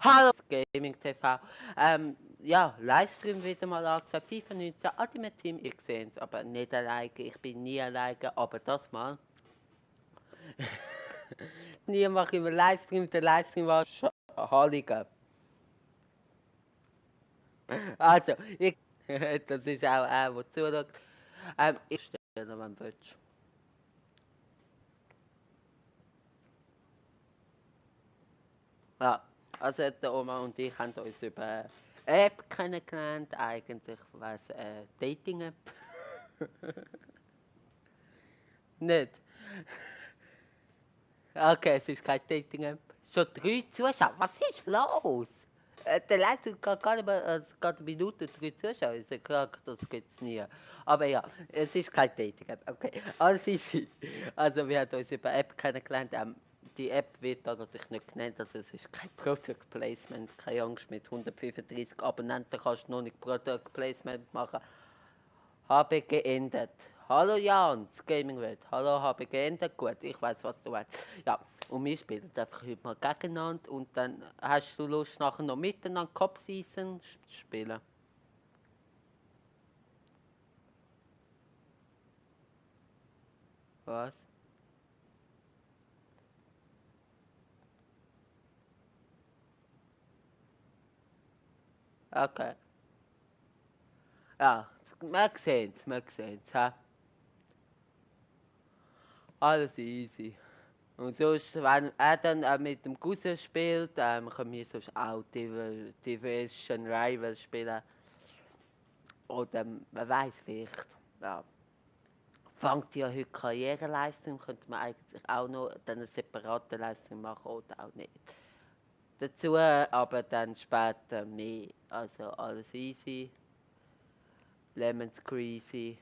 Hallo Gaming TV. Ja, Livestream wieder mal angesagt. FIFA 19 Ultimate Team. Ich sehe es, aber nicht alleine. Ich bin nie alleine, aber das mal. Nie mache ich einen Livestream. Der Livestream war schon Halligen. Also, ich. Das ist auch er, der zuschaut. Ich stelle noch einen Wunsch. Ja, also der Oma und ich haben uns über eine App kennengelernt. Eigentlich was Dating-App. Nicht. Okay, es ist kein Dating-App. Schon 3 Zuschauer. Was ist los? Der letzte geht gar nicht mehr, geht eine Minute 3 Zuschauer. Ich sag, klar, das gibt's nie. Aber ja, es ist kein Dating-App. Okay, alles easy. Also wir haben uns über App kennengelernt. Die App wird da natürlich nicht genannt, also es ist kein Product Placement. Keine Angst, mit 135 Abonnenten kannst du noch nicht Product Placement machen. Habe geändert. Hallo Jans, Gaming-Welt. Hallo, habe geändert. Gut, ich weiß, was du weißt. Ja, und wir spielen einfach heute mal gegeneinander und dann hast du Lust, nachher noch miteinander Cop-Season zu spielen. Was? Okay. Ja, wir sehen's, hä? Alles easy. Und sonst, wenn er dann mit dem Cousin spielt, können wir sonst auch Division Rival spielen. Oder, wer weiß vielleicht. Ja. Fängt ja heute Karriere-Livestream, könnte man eigentlich auch noch dann einen separaten Livestream machen oder auch nicht. Dazu aber dann später mehr. Also alles easy, Lemon Squeezy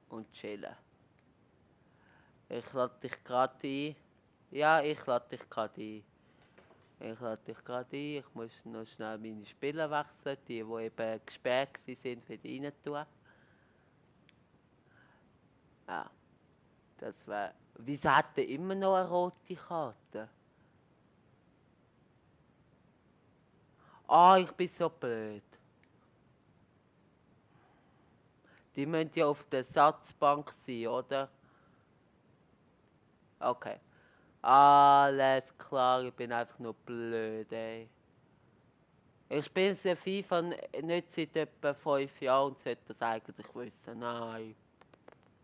und chillen. Ich lade dich gerade ein. Ja, ich lade dich gerade ein. Ich lade dich gerade ein. Ich muss noch schnell meine Spieler wechseln, die eben gesperrt sind, wieder rein tun. Ja, das wäre. Wieso hat er immer noch eine rote Karte? Ah, ich bin so blöd. Die müssen ja auf der Satzbank sein, oder? Okay. Alles klar, ich bin einfach nur blöd, ey. Ich spiele sehr FIFA nicht seit etwa 5 Jahren und sollte das eigentlich wissen. Nein.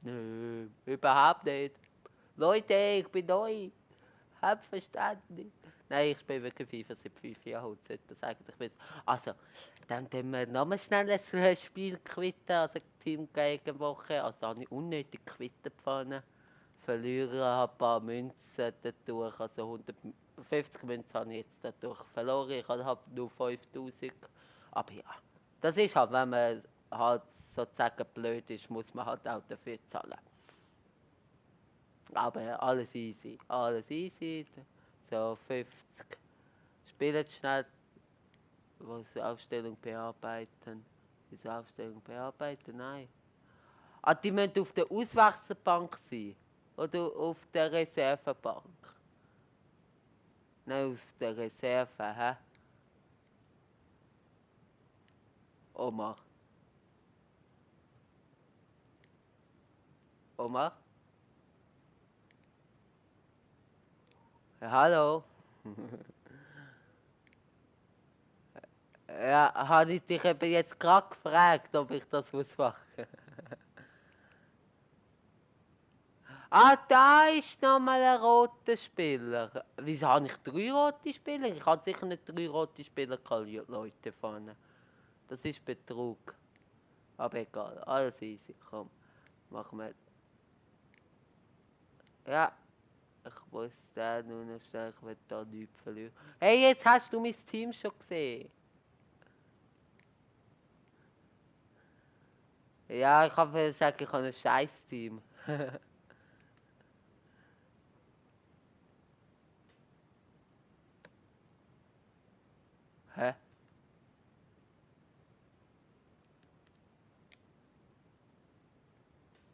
Nö, überhaupt nicht. Leute, ich bin neu. Habt verstanden. Nein, ich spiele wirklich FIFA seit 5 Jahren und sollte das eigentlich wissen. Also, dann tun wir nochmal schnell ein Spiel quitten, also Team gegen Woche. Also habe ich unnötig quitten gefallen. Verlieren habe ein paar Münzen dadurch, also 150 Münzen habe ich jetzt dadurch verloren. Ich habe nur 5000. Aber ja, das ist halt, wenn man halt sozusagen blöd ist, muss man halt auch dafür zahlen. Aber alles easy, alles easy. So 50. Spielt schnell, was Aufstellung bearbeiten. Diese Aufstellung bearbeiten? Nein. Ah, die müssen auf der Auswechselbank sein. Oder auf der Reservebank. Nein, auf der Reserve, hä? Oma. Oma? Ja, hallo? Ja, habe ich dich eben jetzt gerade gefragt, ob ich das muss machen. Ah, da ist nochmal ein roter Spieler. Wieso habe ich 3 rote Spieler? Ich hatte sicher nicht 3 rote Spieler gehabt, Leute vorne. Das ist Betrug. Aber egal, alles easy. Komm, machen wir. Ja, ich muss da nur noch schnell, ich will da nichts verlieren. Hey, jetzt hast du mein Team schon gesehen. Ja, ich habe gesagt, ich habe ein scheiß Team. Hä?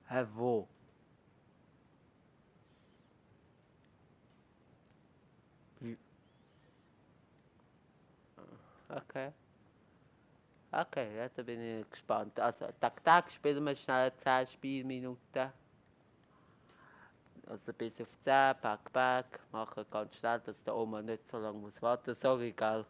Hä, wo? Wie- Okay. Okay, ja, da bin ich gespannt. Also, Tag spielen wir schnell 10 Spielminuten. Also bis auf 10, Back, machen ganz schnell, dass der Oma nicht so lange muss warten. Sorry, gell.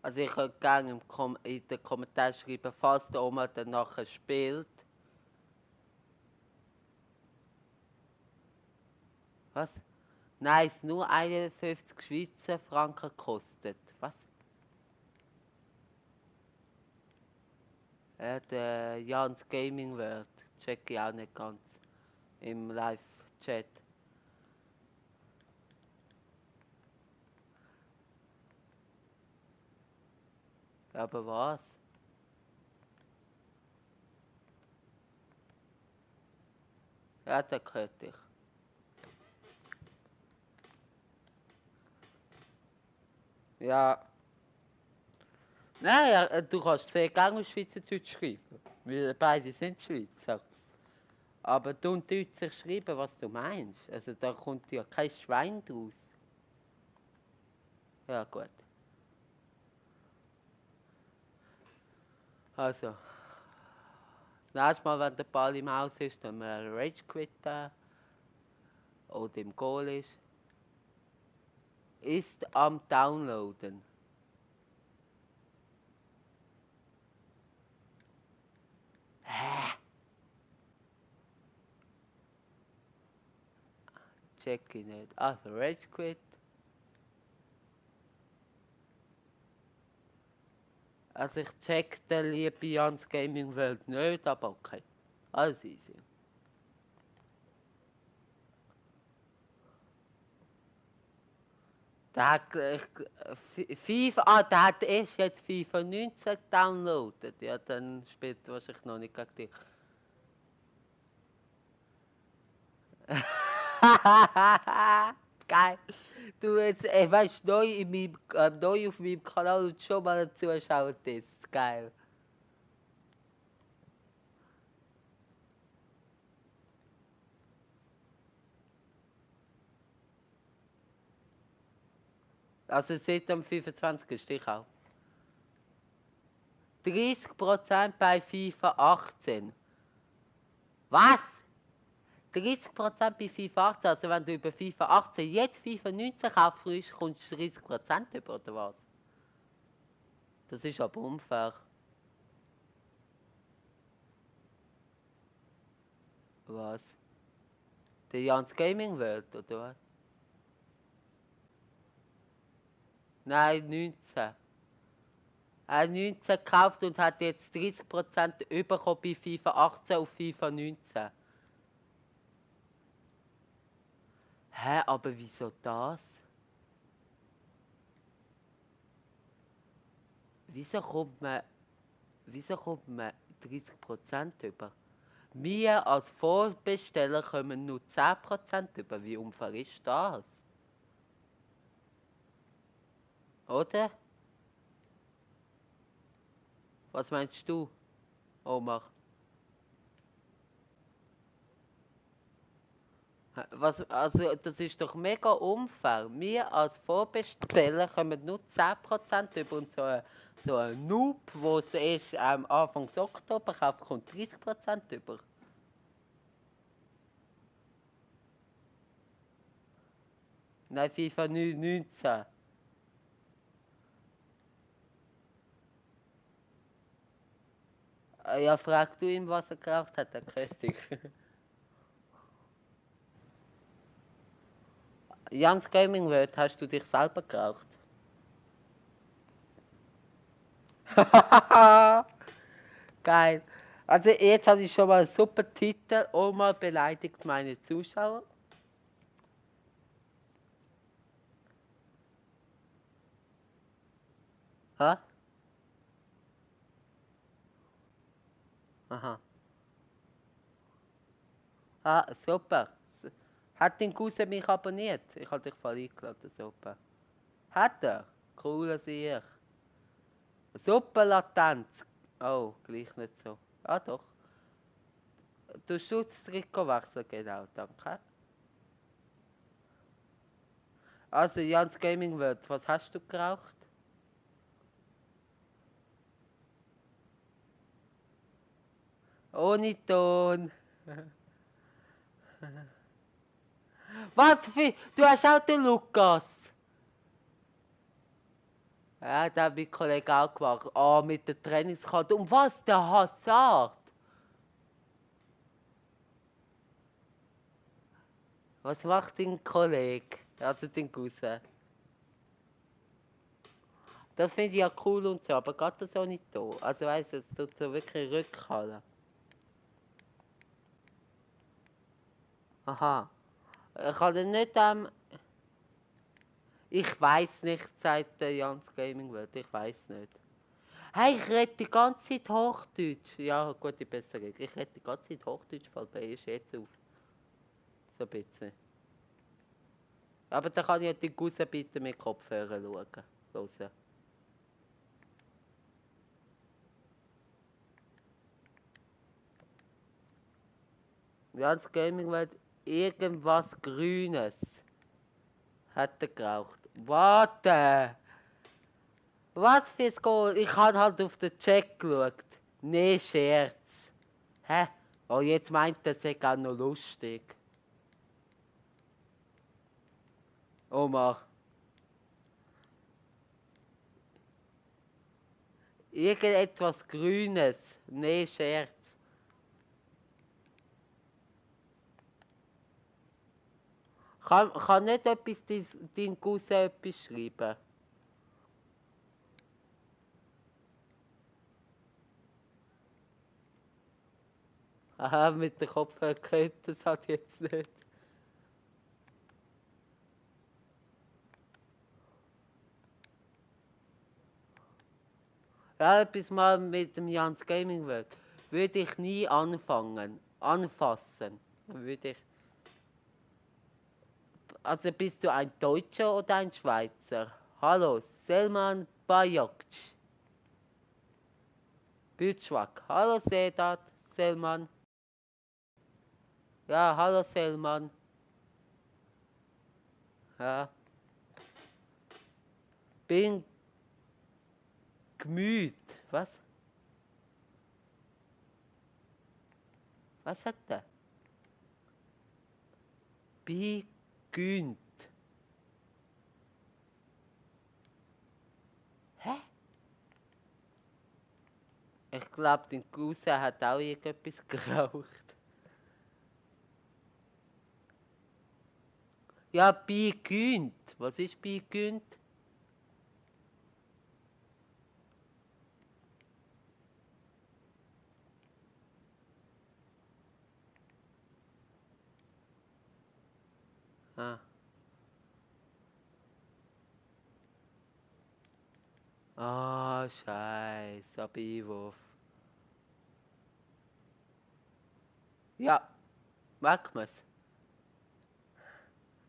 Also ich könnte gerne in den Kommentaren schreiben, falls der Oma dann nachher spielt. Was? Nein, es nur 51 Schweizer Franken kostet. Was? Der Jans Gaming World. Check ich auch nicht ganz. Im Live-Chat. Aber was? Ja, der gehört dich. Ja. Nein, ja, du kannst sehr gerne auf Schweizerdeutsch schreiben. Weil beide sind Schweizer. Aber du und Deutsch schreiben, was du meinst. Also da kommt ja kein Schwein draus. Ja, gut. Also, das nächste Mal, wenn der Ball im Haus ist, dann wir Rage quitten. Oder im Goal ist am Downloaden. Hä? Check ich nicht. Also, Rage quit. Also, ich check den liebe Jans Gaming Welt nicht, aber okay. Alles easy. Der hat der hat erst jetzt FIFA 19 downloadet. Ja, dann spielt er wahrscheinlich noch nicht gegen dich. Geil. Du jetzt, weißt du, neu auf meinem Kanal und schon mal ein Zuschauer ist. Geil. Also seit am 25. ist ich auch. 30% bei FIFA 18. Was? 30% bei FIFA 18? Also wenn du über FIFA 18 jetzt FIFA 19 kaufst, kommst du 30% über, oder was? Das ist aber unfair. Was? Der Jans Gaming World, oder was? Nein, 19. Er hat 19 gekauft und hat jetzt 30% bekommen bei FIFA 18 auf FIFA 19. Hä, aber wieso das? Wieso kommt man, wieso kommt man 30% über? Wir als Vorbesteller kommen nur 10% über. Wie unfair ist das? Oder? Was meinst du, Omar? Was, also, das ist doch mega unfair. Wir als Vorbesteller kommen nur 10% über und so ein Noob, der es erst am Anfang Oktober kauft, kommt 30% über. Nein, FIFA 19. Ja, frag du ihn, was er gekauft hat, der König. Jans Gaming World, hast du dich selber gekauft? Geil. Also jetzt habe ich schon mal einen super Titel. Oma beleidigt meine Zuschauer. Ha? Aha. Ah, super. Hat dein Cousin mich abonniert? Ich habe dich voll eingeladen, super. Hat er? Cooler Sieg. Super Latenz. Oh, gleich nicht so. Ah doch. Du Schutztrikot wechseln, genau, danke. Also, Jans Gaming World, was hast du geraucht? Ohne Ton. Was für... Du hast auch den Lukas. Ja, der hat mein Kollege auch gemacht. Ah, mit der Trainingskarte. Und was? Der Hazard? Was macht dein Kollege? Also dein Cousin? Das finde ich ja cool und so, aber geht das auch nicht da? Also weißt du, es tut so wirklich rückhalten. Aha. Ich kann nicht ich weiß nicht, sagt der Jans Gaming World, ich weiß nicht. Hey, ich rede die ganze Zeit Hochdeutsch. Ja, gute Besserung. Ich rede die ganze Zeit Hochdeutsch, fällt mir erst jetzt auf. So ein bisschen. Aber dann kann ich ja die Cousin bitte mit Kopfhörer schauen. Hören. Jans Gaming World, irgendwas Grünes hat er geraucht. Warte! Was für's Goal? Ich habe halt auf den Check geschaut. Nee, Scherz. Hä? Oh, jetzt meint er, es sei auch noch lustig. Oma, irgendetwas Grünes. Nee, Scherz. Kann nicht etwas dein Cousin etwas schreiben? Aha, mit dem Kopfhörer gehört das halt jetzt nicht. Ja, etwas mal mit dem Jans Gaming World. Würde ich nie anfangen. Anfassen. Würde ich. Also bist du ein Deutscher oder ein Schweizer? Hallo, Selman Bayokc. Bildschwack. Hallo Sedat, Selman. Ja, hallo Selman. Ja. Bin Gemüt. Was? Was hat der? Begünt. Hä? Ich glaube, dein Cousin hat auch irgendetwas geraucht. Ja, begünt. Was ist begünt? Ah. Ah, Scheiße, Einwurf. Ja, merkt man's.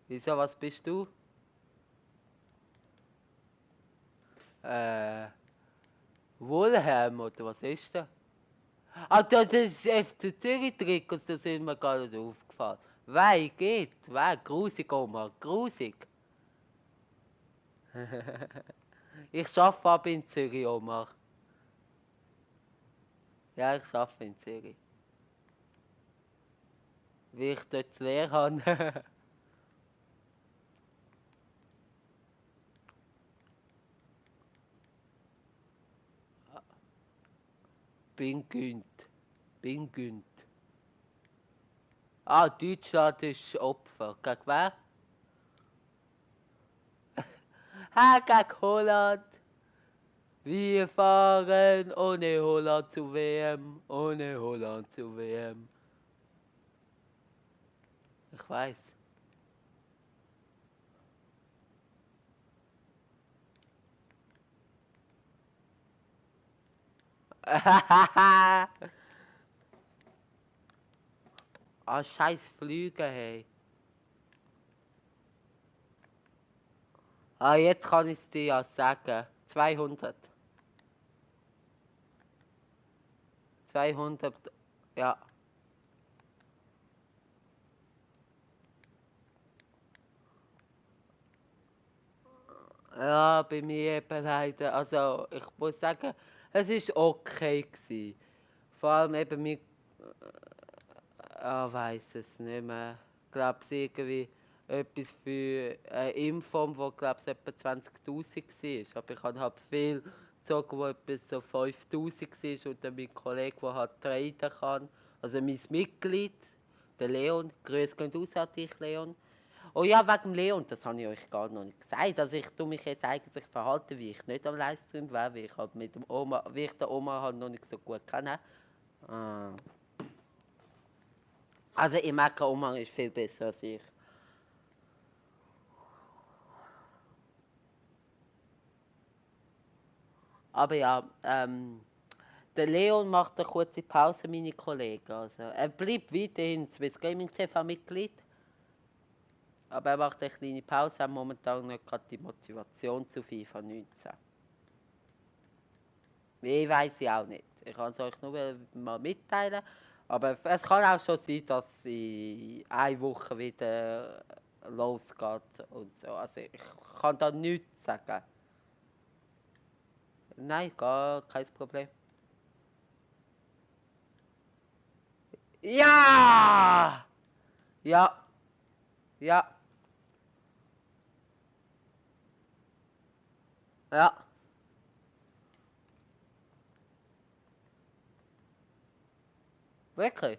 Wieso, was bist du? Äh, Wohlheim oder was ist das? Ah, das ist FC Zürich Trikots, das ist mir gar nicht aufgefallen. Wei, geht, wei, grusig, Oma, grusig. Ich arbeite aber in Zürich, Oma. Ja, ich arbeite in Zürich. Wie ich dort die Lehre habe. Bin günt. Bin günt. Ah, Deutschland ist Opfer. Gegen wer? Gegen Holland. Wir fahren ohne Holland zu WM. Ohne Holland zu WM. Ich weiß. Ah, scheiß Flüge, hey. Ah, jetzt kann ich es dir ja sagen. 200. 200, ja. Ja, bei mir eben leider. Also, ich muss sagen, es ist okay gewesen. Vor allem eben mit, weiß es nicht mehr. Ich glaube, es irgendwie etwas für eine Inform, wo glaube ich etwa 20.000 war. Aber ich habe halt viel gezogen, wo etwa so 5.000 war und dann mein Kollege, der halt traden kann. Also mein Mitglied, der Leon, grüß gehen aus an dich, Leon. Oh ja, wegen dem Leon, das habe ich euch gar noch nicht gesagt. Also ich tue mich jetzt eigentlich verhalten, wie ich nicht am Livestream wäre, wie ich halt mit dem Oma, wie ich den Oma halt noch nicht so gut kenne. Ah. Also ich merke, Oma ist viel besser als ich. Aber ja, der Leon macht eine kurze Pause, meine Kollegen. Also, er bleibt weiterhin Swiss Gaming TV Mitglied, aber er macht eine kleine Pause, er hat momentan nicht gerade die Motivation zu FIFA 19. Ich weiß ich auch nicht. Ich kann es euch nur mal mitteilen. Aber es kann auch schon sein, dass in einer Woche wieder losgeht und so. Also ich kann da nichts sagen. Nein, gar kein Problem. Ja! Ja, ja, ja. Wirklich.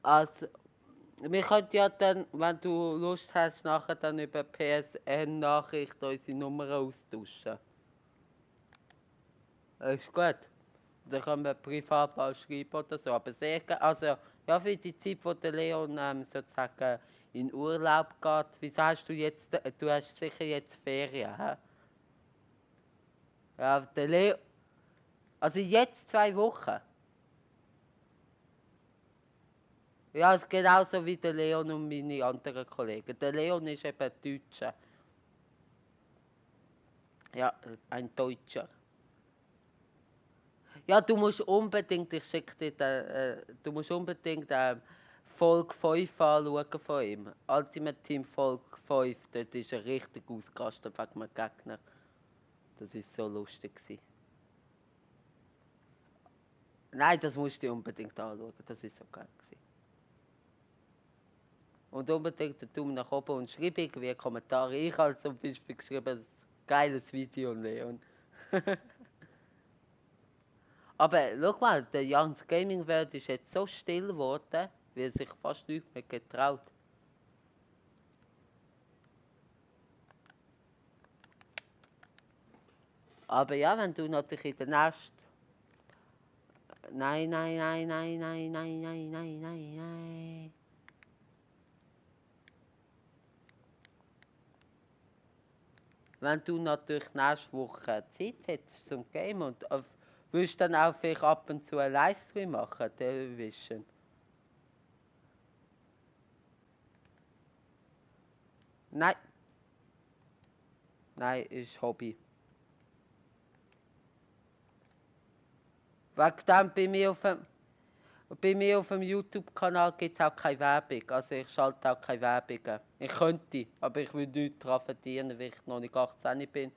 Also, wir können ja dann, wenn du Lust hast, nachher dann über PSN-Nachrichten unsere Nummer austauschen. Ist gut. Dann können wir privat mal schreiben oder so. Aber sehr also ja, für die Zeit, wo der Leon sozusagen in Urlaub geht, wieso hast du jetzt, du hast sicher jetzt Ferien, hä? Ja, der Leon, also jetzt 2 Wochen. Ja, es ist genauso wie der Leon und meine anderen Kollegen. Der Leon ist eben Deutscher. Ja, ein Deutscher. Ja, du musst unbedingt, ich schicke dir, du musst unbedingt Folge 5 anschauen von ihm. Ultimate Team Folge 5, dort ist er richtig ausgerastet wegen einem Gegner. Das ist so lustig gewesen. Nein, das musst du unbedingt anschauen, das ist so geil gewesen. Und unbedingt den Daumen nach oben und schreib irgendwie Kommentare. Ich habe zum Beispiel geschrieben, geiles Video, Leon. Aber schau mal, der Young's Gaming World ist jetzt so still geworden, weil er sich fast nichts mehr getraut. Aber ja, wenn du natürlich in der nächsten... Nein, nein, nein, nein, nein, nein, nein, nein, nein, nein. Wenn du natürlich nächste Woche Zeit hättest zum Game und willst dann auch vielleicht ab und zu einen Livestream machen, Television. Nein, nein, ist Hobby. Wegen dem bei mir auf dem YouTube-Kanal gibt es auch keine Werbung. Also ich schalte auch keine Werbungen. Ich könnte, aber ich will nichts daran verdienen, weil ich noch nicht 18 bin.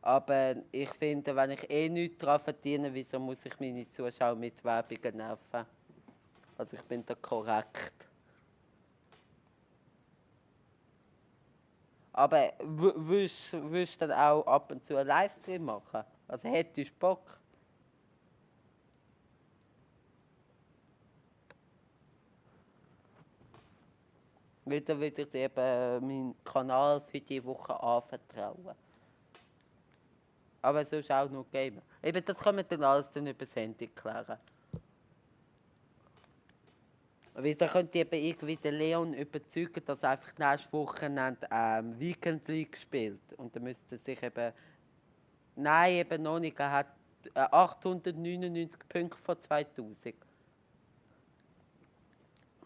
Aber ich finde, wenn ich eh nichts daran verdiene, wieso muss ich meine Zuschauer mit Werbungen nerven? Also ich bin da korrekt. Aber willst du dann auch ab und zu einen Livestream machen? Also hättest du Bock? Wieder würde ich dir eben meinen Kanal für die Woche anvertrauen. Aber sonst auch nur Gamer. Eben, das können wir dann alles dann über das Handy klären. Weil da könnte eben irgendwie den Leon überzeugen, dass er einfach nächstes Wochenende Weekend League spielt. Und dann müsste er sich eben. Nein, eben noch nicht. Er hat 899 Punkte von 2000.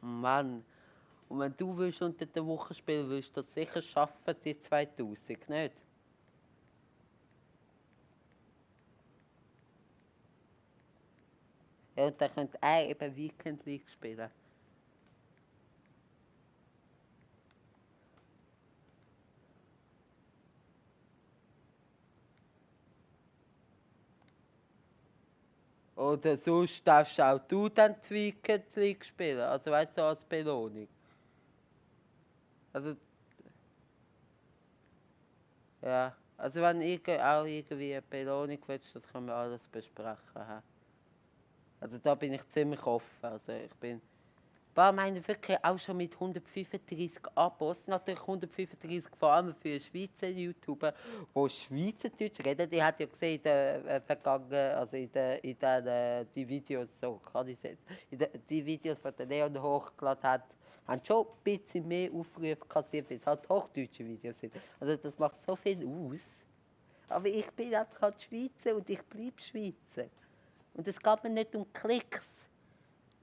Mann. Und wenn du willst unter der Woche spielen willst, du das sicher schaffen, die 2000, nicht? Ja, und dann könnte er eben Weekend League spielen. Oder sonst darfst auch du dann die Weekend League spielen. Also weißt du, als Belohnung. Also, ja. Also wenn ich auch irgendwie eine Belohnung willst, das können wir alles besprechen. He? Also da bin ich ziemlich offen. Also ich bin. War meine wirklich auch schon mit 135 Abos, natürlich 135 vor allem für Schweizer YouTuber, wo Schweizerdeutsch reden. Die hat ja gesehen in den vergangenen, also in den die Videos, so kann ich sagen, die Videos, die der Leon hochgeladen hat, haben schon ein bisschen mehr Aufrufe kassiert, weil es halt hochdeutsche Videos sind. Also das macht so viel aus. Aber ich bin einfach halt Schweizer und ich bleibe Schweizer. Und es geht mir nicht um Klicks.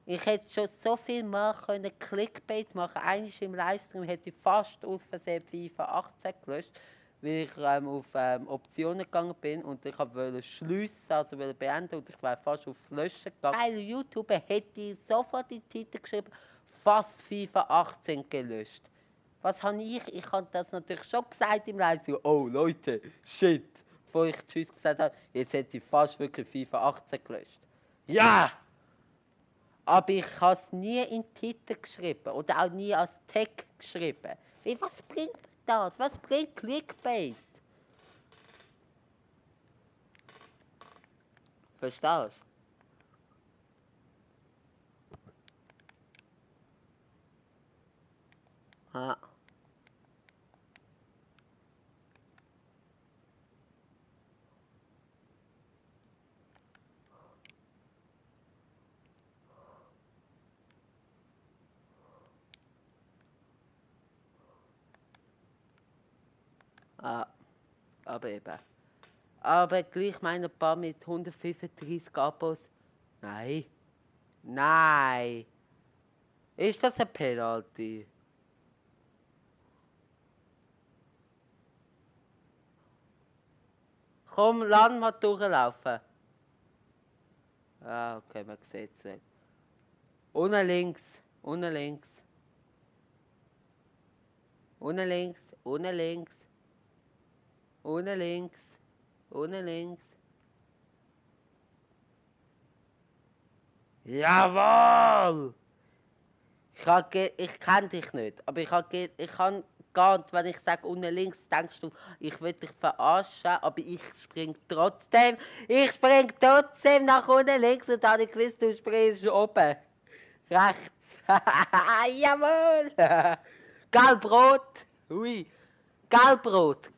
Ich hätte schon so viel mal können Clickbait machen. Eigentlich im Livestream hätte ich fast aus Versehen FIFA 18 gelöscht, weil ich auf Optionen gegangen bin und ich wollte schliessen, also wollte beenden und ich wäre fast auf Löschen gegangen. Weil YouTuber hätte ich sofort in den Titel geschrieben, fast FIFA 18 gelöscht. Was habe ich? Ich habe das natürlich schon gesagt im Livestream. Oh Leute, shit. Bevor ich Tschüss gesagt habe, jetzt hätte ich fast wirklich FIFA 18 gelöscht. Ja! Aber ich habe es nie in den Titel geschrieben oder auch nie als Tag geschrieben. Wie, was bringt das? Was bringt Clickbait? Verstehst du? Ja. Ja, aber eben. Aber gleich meine paar mit 135 Abos. Nein. Nein. Ist das ein Penalty? Komm, lass mal durchlaufen. Ah, okay, man sieht es nicht. Unten links. Unten links. Unten links. Unten links. Unten links. Unten links. Jawohl! Ich kenne dich nicht, aber ich kann gar nicht, wenn ich sage unten links, denkst du, ich will dich verarschen, aber ich spring trotzdem nach unten links und habe ich gewusst, du springst oben. Rechts. Jawohl! Gelbrot! Ui! Gelbrot!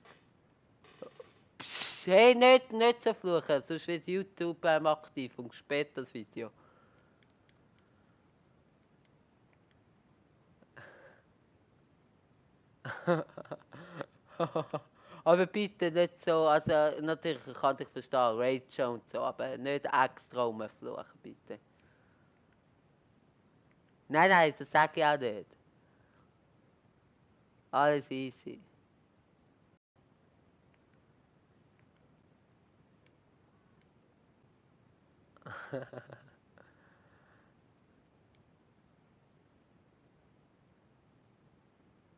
Psch, hey, nicht so fluchen, sonst wird YouTube aktiv und später das Video. Aber bitte nicht so, also natürlich kann ich verstehen, Rage und so, aber nicht extra rumfluchen, bitte. Nein, das sage ich auch nicht. Alles easy.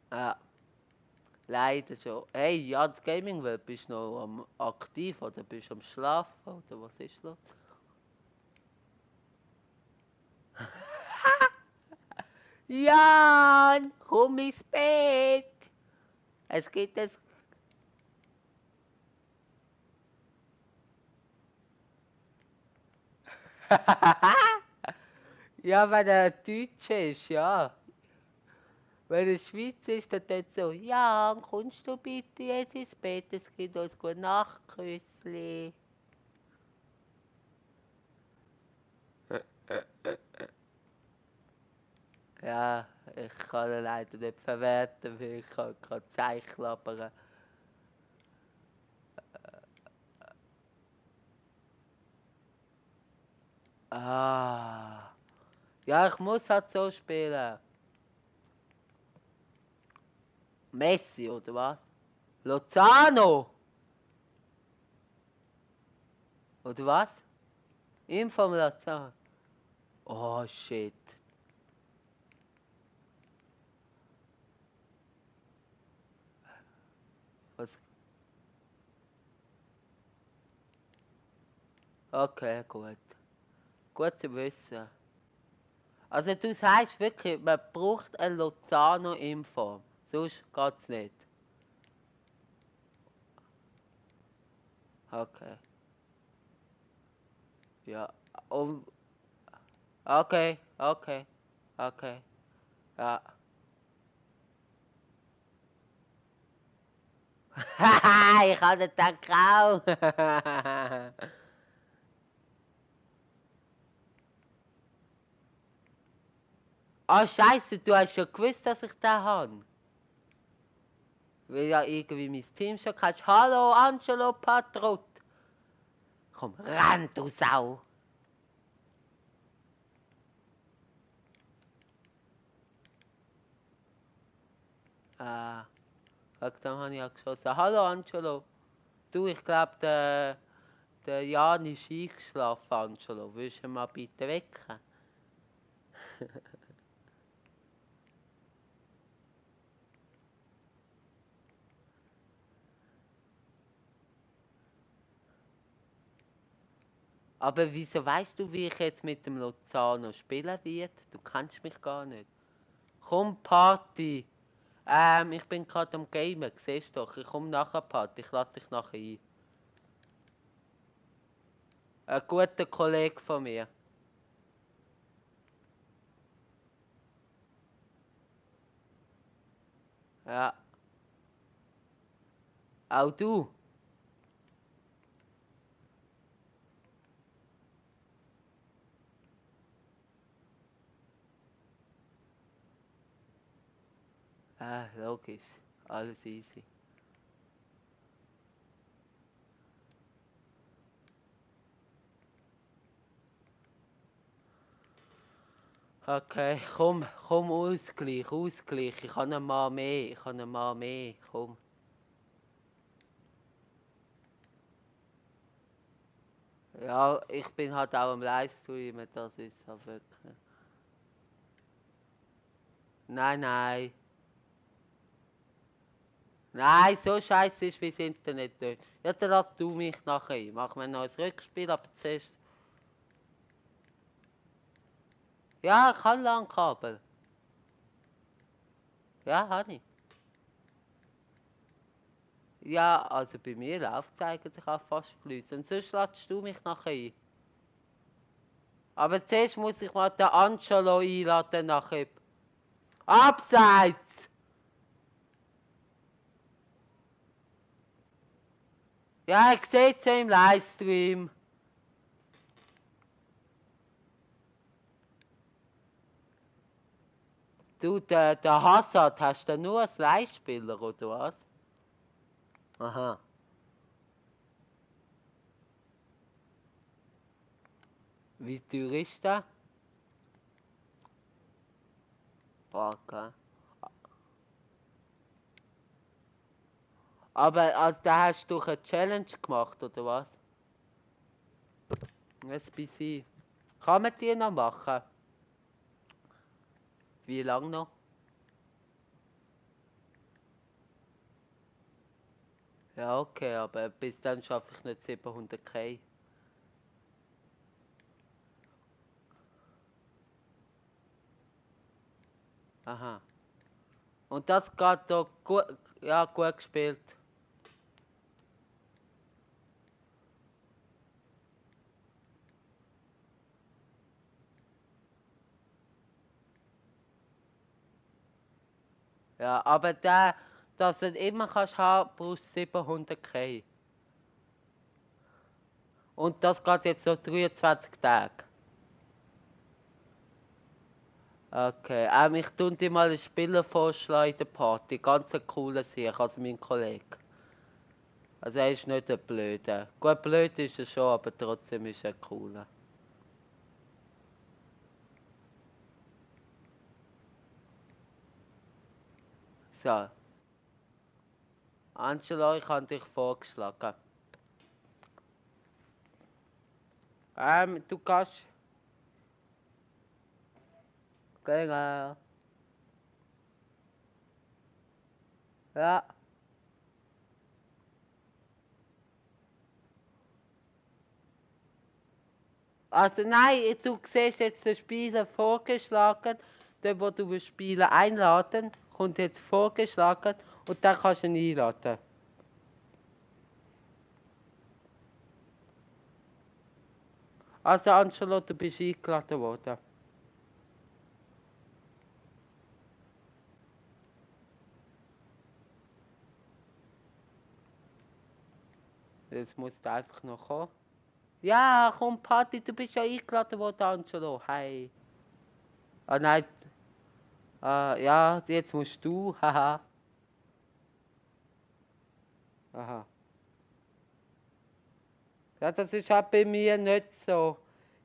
Ja, leider schon. Hey, Jans Gaming Web, bist du noch aktiv oder bist du am Schlafen oder was ist los? Jan, komm ins Bett! Es geht es. Ja, wenn er Deutsch ist, ja. Wenn er Schweizer ist, dann tut so, ja, kommst du bitte jetzt ins Bett, es gibt uns gute Nachtküssli. Ja, ich kann ihn leider nicht verwerten, weil ich kann keine Zeichen. Ah. Ja, ich muss halt so spielen. Messi, oder was? Lozano! Oder was? Info Lozano. Oh, shit. Was? Okay, gut. Gut zu wissen. Also du sagst wirklich, man braucht ein Lozano-Info. Sonst geht's nicht. Okay. Ja. Um, okay, okay, okay. Ja. Haha, ich habe den Tag auch. Ah, Scheiße, du hast schon gewusst, dass ich den habe. Weil ja irgendwie mein Team schon kannst. Hallo, Angelo Patrot. Komm, renn, du Sau. Ah, dann habe ich ja geschossen. Hallo, Angelo. Du, ich glaube, der Jan ist eingeschlafen, Angelo. Willst du ihn mal bitte wecken? Aber wieso weißt du, wie ich jetzt mit dem Lozano spielen werde? Du kennst mich gar nicht. Komm, Party. Ich bin gerade am Gamen, siehst du doch. Ich komme nachher, Party. Ich lade dich nachher ein. Ein guter Kollege von mir. Ja. Auch du. Logisch. Alles easy. Okay, komm, Ausgleich. Ich habe einen Mann mehr. Komm. Ja, ich bin halt auch am Livestreamen, das ist halt wirklich. Nein. Nein, so scheiße ist wie das Internet nicht. Ja, dann lass du mich nachher ein. Machen wir noch ein Rückspiel, aber zuerst. Ja, ich habe LAN-Kabel. Ja, habe ich. Ja, also bei mir läuft es eigentlich auch fast fließend. Sonst lässt du mich nachher ein. Aber zuerst muss ich mal den Angelo einladen nachher. Abseits! Ja, ich sehe es ja im Livestream. Du, der Hazard, hast du nur als Leihspieler, oder was? Aha. Wie teuer ist der? Okay. Aber also, da hast du doch eine Challenge gemacht, oder was? SBC. Kann man die noch machen? Wie lange noch? Ja, okay, aber bis dann schaffe ich nicht 700k. Aha. Und das geht da gut, ja, gut gespielt. Ja, aber der, dass du ihn immer kannst haben, brauchst du 700k. Und das geht jetzt so 23 Tage. Okay, ich tue dir mal einen Spieler vorschlagen in der Party. Ganz ein cooler Sieg, also mein Kollege. Also er ist nicht ein Blöder. Gut, blöd ist er schon, aber trotzdem ist er cooler. So. Angelo, ich habe dich vorgeschlagen. Du kannst... Genau. Ja. Also nein, du siehst jetzt den Spieler vorgeschlagen, den, wo du willst spielen einladen, kommt jetzt vorgeschlagen und dann kannst du ihn einladen. Also Angelo, du bist eingeladen worden. Jetzt musst du einfach noch kommen. Ja, komm Party, du bist ja eingeladen worden, Angelo. Hi. Ah nein. Ja, jetzt musst du, haha. Aha. Ja, das ist halt bei mir nicht so.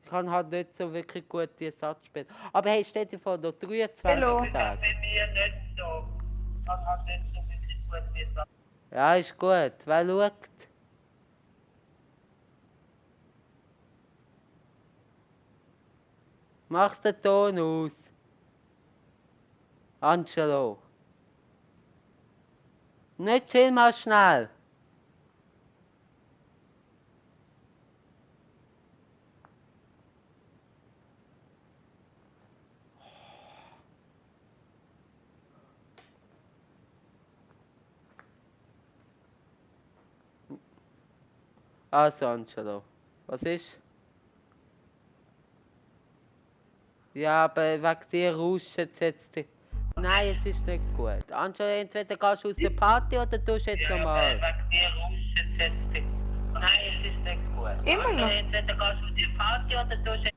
Ich kann halt nicht so wirklich gute Satz spielen. Aber hey, stell dir vor, noch 23 Hallo. Tage. Ja, ist gut. Wer schaut? Mach den Ton aus. Angelo. Nicht chill mal schnell. Also, Angelo. Was ist? Ja, aber wegen dir rauscht es jetzt. Nein, es ist nicht gut. Angelo, entweder gehst du aus der Party oder tust du jetzt normal. Wegen dir rauscht es jetzt. Nein, es ist nicht gut. Immer noch. Entweder gehst du aus der Party oder tust du...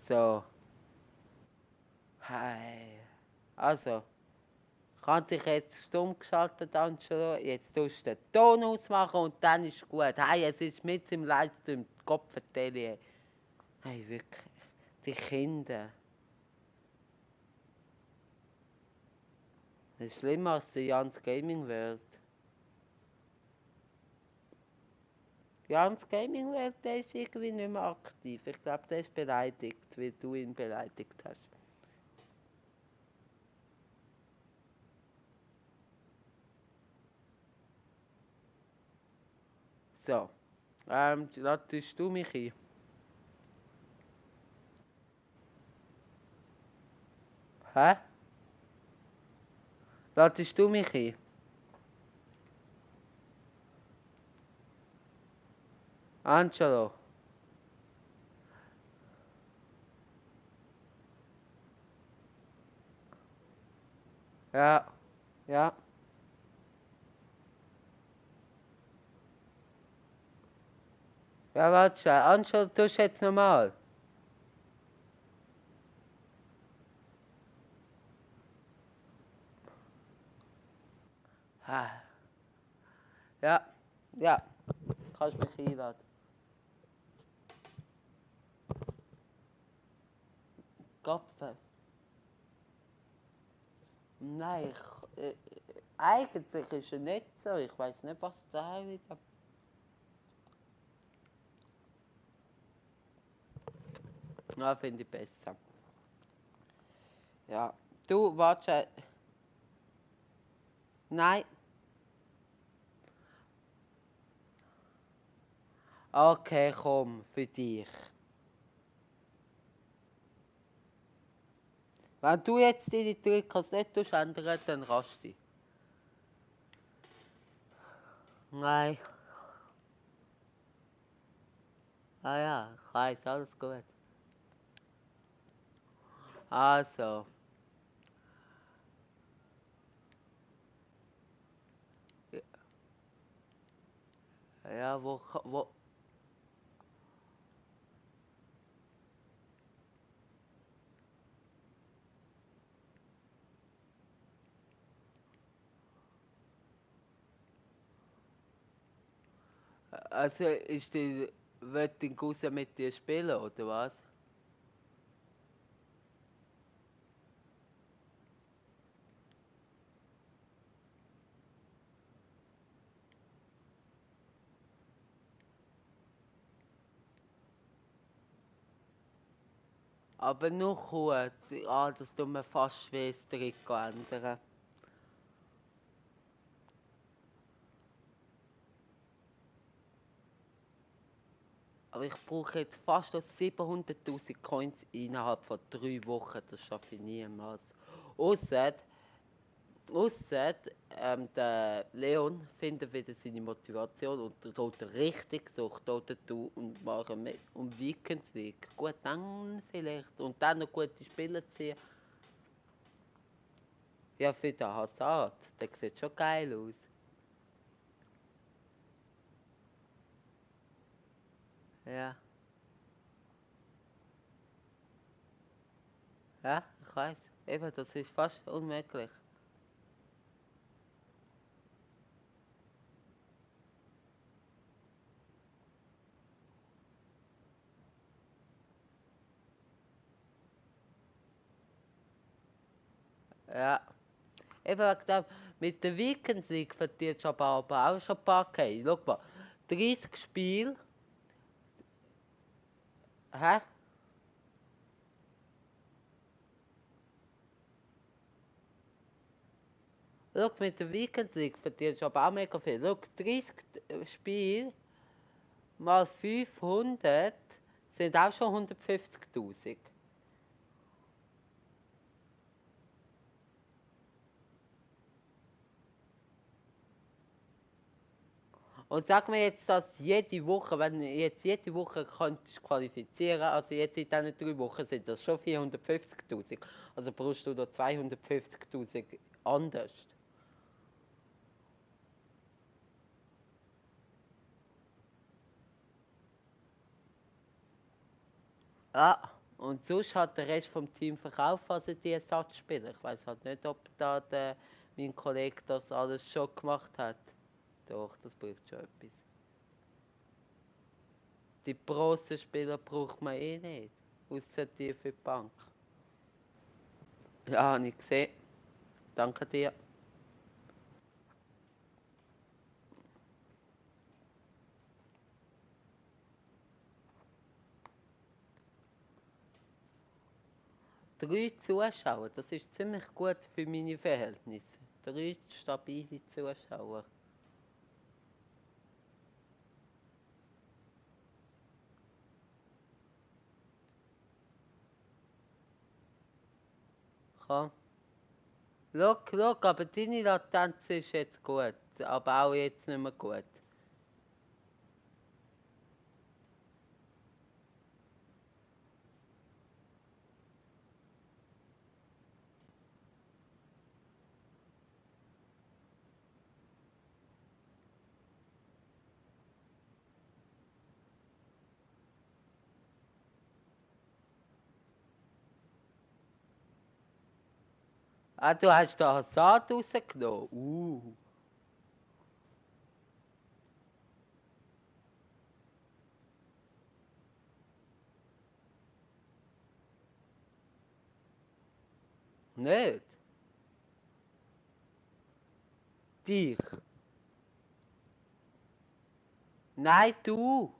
So. Hi. Also. Kann dich jetzt stumm geschaltet Angelo, jetzt tust du den Ton ausmachen und dann ist gut. Hey, es ist mit im Livestream, Gott vertelle. Hey, wirklich. Die Kinder. Das ist schlimmer als die Jans Gaming Welt. Jans Gaming Welt, der ist irgendwie nicht mehr aktiv. Ich glaube, der ist beleidigt, weil du ihn beleidigt hast. So. Ladest du mich ein? Hä? Ladest du mich ein? Angelo. Ja. Ja. Ja, warte schnell. Angelo, tust du jetzt normal? Ah. Ja. Ja. Kannst mich einladen. Gopfer. Nein, eigentlich ist er nicht so. Ich weiß nicht, was da wieder. Ja, finde ich besser. Ja. Du, warte. Nein. Okay, komm, für dich. Wenn du jetzt deine Trikots nicht ändern, dann rast du. Nein. Ah ja, ich weiß, alles gut. Also. Ja, wo. Also wird dein Cousin mit dir spielen, oder was? Aber nur kurz. Ah, das tut mir fast weh, das Trikot ändern. Aber ich brauche jetzt fast noch 700.000 Coins innerhalb von 3 Wochen. Das schaffe ich niemals. Ausser, ausser der Leon findet wieder seine Motivation und tut richtig Sucht tun und machen mit um Weekends League. Gut, dann vielleicht. Und dann noch gute Spieler ziehen. Ja, für den Hazard. Der sieht schon geil aus. Ja, ja, ich weiß. Eben, das ist fast unmöglich. Ja. Eben wegen dem, mit der Weekend League verdienst du aber auch schon ein paar K. Schau mal, 30 Spiele, hä? Schau, mit der Weekend League verdienst du aber auch mega viel. Schau, 30 Spiele mal 500 sind auch schon 150.000. Und sag mir jetzt, dass jede Woche, wenn du jetzt jede Woche könntest qualifizieren, also jetzt in diesen 3 Wochen sind das schon 450.000. Also brauchst du da 250.000 anders. Ja, und sonst hat der Rest vom Team verkauft, also die Ersatzspieler. Ich weiß halt nicht, ob da mein Kollege das alles schon gemacht hat. Doch, das bringt schon etwas. Die grossen Spieler braucht man eh nicht. Außer die für die Bank. Ja, habe ich gesehen. Danke dir. 3 Zuschauer, das ist ziemlich gut für meine Verhältnisse. 3 stabile Zuschauer. Komm. Schau, aber deine Latenz ist jetzt gut. Aber auch jetzt nicht mehr gut. Ah, du hast da Saat rausgenommen. Nicht? Dich? Nein, du.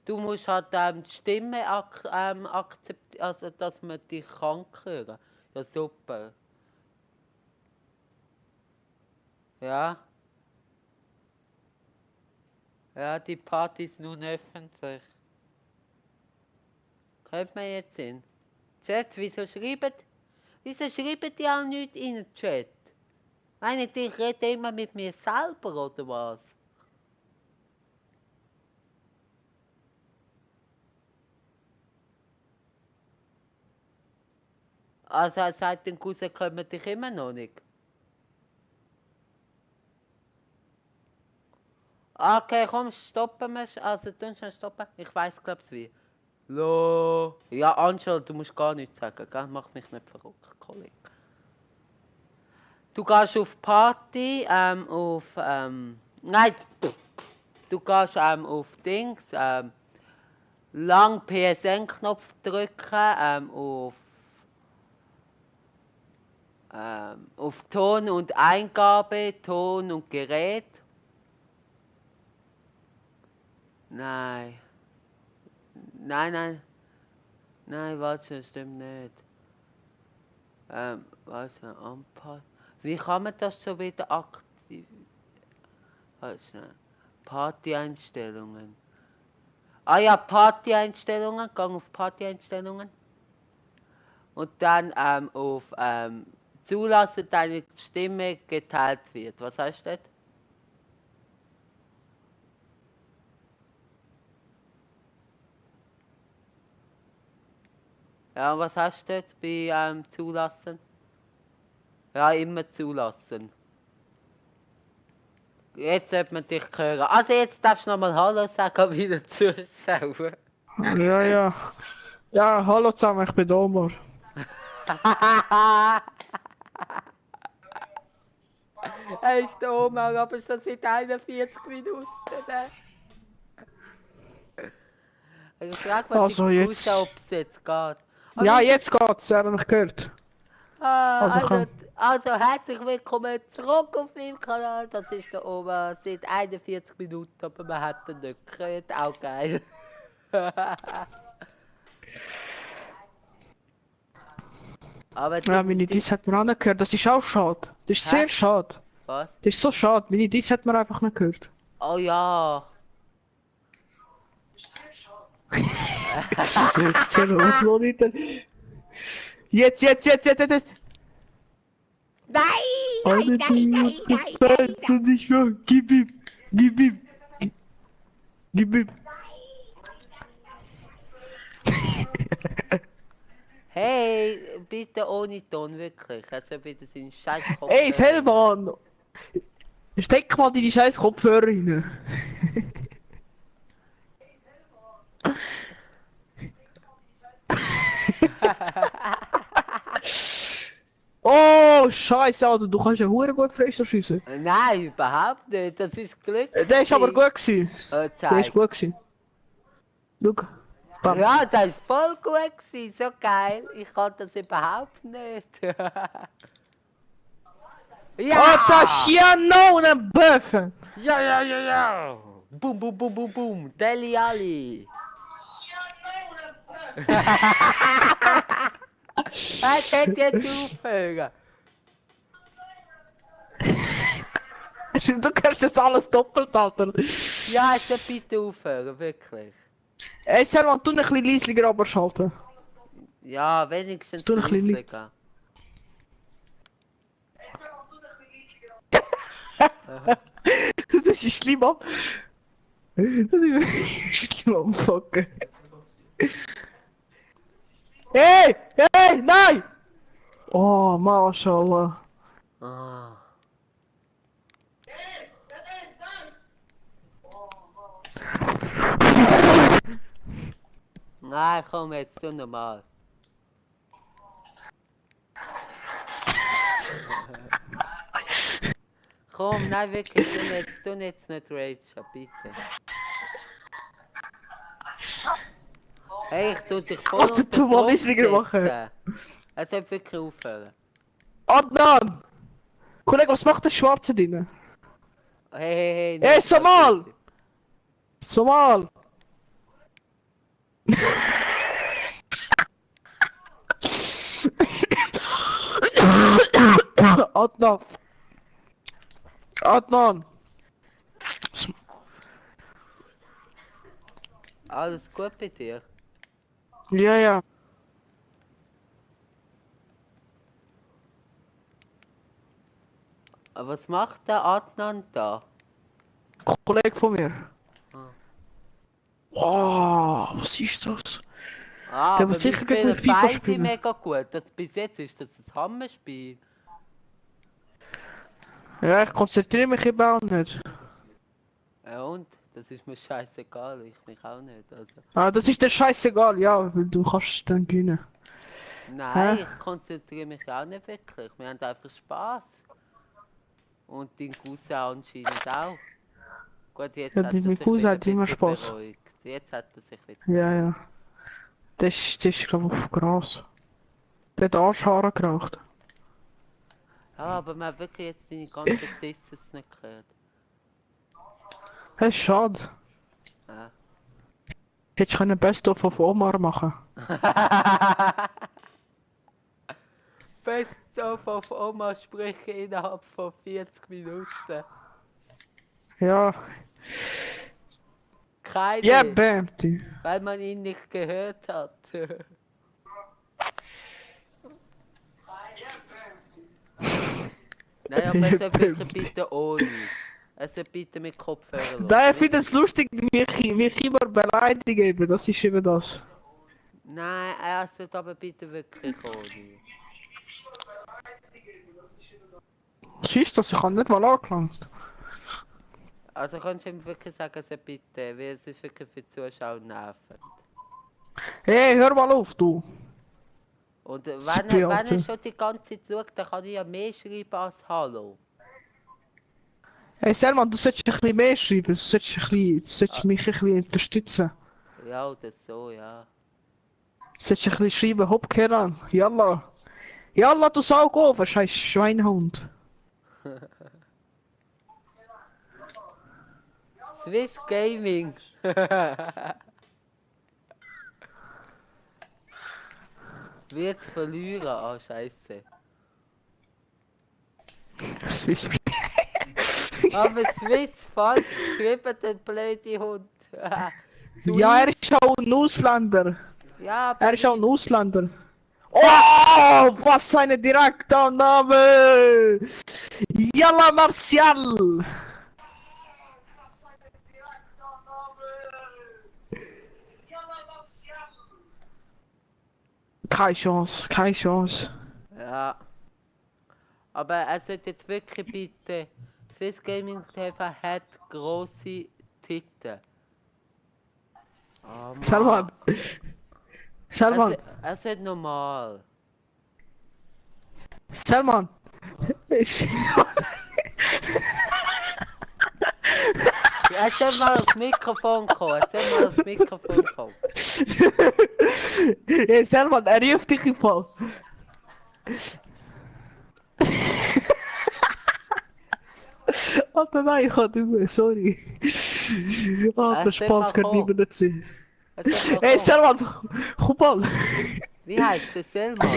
Du musst halt die Stimme akzeptieren, also dass man dich kann hören. Ja, super. Ja, ja, die Party ist nun öffentlich. Könnte man jetzt sehen. Chat, wieso schreiben die auch nichts in den Chat? Meine, ich rede immer mit mir selber, oder was? Also, seit den Cousin kümmert dich immer noch nicht. Okay, komm, stoppen wir. Also, tun schon stoppen. Ich weiß, glaub's wie. Lo. Ja, Angel, du musst gar nichts sagen, gell? Mach mich nicht verrückt, Kollege. Du gehst auf Party, nein, du gehst auf Dings, lang PSN-Knopf drücken, auf Ton und Eingabe, Ton und Gerät. Nein. Nein, warte, das stimmt nicht. Was anpassen? Wie kann man das schon wieder aktivieren? Party-Einstellungen. Ah ja, Party-Einstellungen. Gang auf Party-Einstellungen. Und dann auf zulassen, deine Stimme geteilt wird. Was heißt das? Ja, was hast du jetzt bei zulassen? Ja, immer zulassen. Jetzt sollte man dich hören. Also jetzt darfst du nochmal Hallo sagen, wieder zuschauen. Ja. Ja, hallo zusammen, ich bin Omar. Er ist der Omar, aber schon seit 41 Minuten. Ich frage, was Also ich jetzt- ob es jetzt geht. Aber Ja, wie- jetzt geht's, er hat mich gehört. Also herzlich willkommen zurück auf meinem Kanal. Das ist der Omar seit 41 Minuten, aber man hat ihn nicht gehört. Auch geil. Aber Ja, meine Diss hat man auch nicht gehört, das ist auch schade. Das ist sehr schade. Was? Das ist so schade, meine Diss hat man einfach nicht gehört. Oh ja. Sehr was los nicht. Jetzt. Nein! Und ich mehr. Gib ihm. Hey, bitte ohne Ton, wirklich. Also wieder seinen scheiß Kopf. Ey, selber an! Steck mal die scheiß Kopfhörer rein. Oh, scheiße, Alter, du kannst ja hure gut Freistoß schiessen. Nein, überhaupt nicht. Das ist Glück. Der ist aber gut gewesen. Der Zeig. ist gut gewesen. Schau. Bam. Ja, das ist voll gut gewesen. So geil. Ich kann das überhaupt nicht. Ja! Oh, das ist ja noch ein Böffen! Ja. Boom. Deli Ali. Er hätte jetzt aufhören. Du kannst das alles doppelt, Alter. Ja, also bitte aufhören, wirklich. Ey, Servan, tu ein bisschen leislicher aber schalten. Ja, wenigstens Tu ein bisschen leislicher. Das ist schlimm ab. Das ist schlimm am Fucken. Hey, nein! Oh, mashallah. Ah. Nein, komm jetzt, tu normal. Komm, nein, wirklich, tu jetzt nicht Rage, bitte. Hey, ich tu dich voll Warte, unter tu mal Druck leislicher machen. setzen. Er soll wirklich aufhören. Adnan! Kollege, was macht der Schwarze drin? Hey, Hey, nicht Somal! so Somal! Adnan! Alles gut bei dir? Ja. Aber was macht der Adnan da? Kollege von mir. Ah. Wow, was ist das? Ah, Der aber wird sicher wir gleich mit spielen FIFA beide spielen. mega gut. Bis jetzt ist das ein Hammerspiel. Ja, ich konzentriere mich eben auch nicht. Ja, und Das ist mir scheißegal, ich mich auch nicht. Also. Ah, das ist dir scheißegal, ja, weil du kannst dann gewinnen. Nein, Hä? ich konzentriere mich auch nicht wirklich. Wir haben einfach Spaß. Und dein Cousin anscheinend auch. Gut, jetzt Ja, hat er mein sich Cousin wieder ein hat immer bisschen Spaß. beruhigt. Jetzt hat er sich wieder Ja, beruhigt. ja. Das ist glaube ich auf Gras. Der hat Arschhaare geraucht. Ja, aber man hat wirklich jetzt seine ganzen Disses nicht gehört. Das ist schade. Ja. Hättest du können Best-of auf Omar machen. Best auf Oma sprechen innerhalb von 40 Minuten. Ja. Keine, Ja, bam, du. weil man ihn nicht gehört hat. Nein, aber es soll wirklich bitte ohne. Es soll bitte mit Kopfhörer los. Da ich finde es lustig, mich immer beleidigen, das ist eben das. Nein, er soll aber bitte wirklich ohne. Was ist das? Ich habe nicht mal angelangt. Also kannst du ihm wirklich sagen, er soll bitte, weil es ist wirklich für die Zuschauer nervend. Hey, hör mal auf, du. Und wenn Sipi, er Alter. schon die ganze Zeit schaut, dann kann ich ja mehr schreiben als Hallo. Hey Selman, du solltest ein bisschen mehr schreiben, du solltest mich ein bisschen unterstützen. Ja, oder so, ja. Du solltest ein bisschen schreiben, hopp, Keran, yalla. Yalla, du saug auf, scheiß Schweinhund. Swiss Gaming. Wird verlieren, ah scheiße. Swiss. Aber Swiss falsch geschrieben, der blöde Hund. Ja, er ist auch ein Ausländer. Ja, aber Er ist auch ein Ausländer. Oh, was eine Direktannahme! Yalla Martial! Keine Chance, keine Chance. ja. Aber er sollte jetzt wirklich bitte. Swiss Gaming TV hat grosse Titten. Oh Mann. Salman! Salman! Er sollte normal. Salman! Er soll mal aufs Mikrofon kommen. Er soll mal aufs Mikrofon kommen. Hey Salman, er ruft dich im Fall. Alter, nein, ich hatte nicht mehr, sorry. Alter, soll mal Spaß kann kommen. niemand dazu. Er soll mal Hey kommen. Salman, komm mal. Wie heißt der Selman?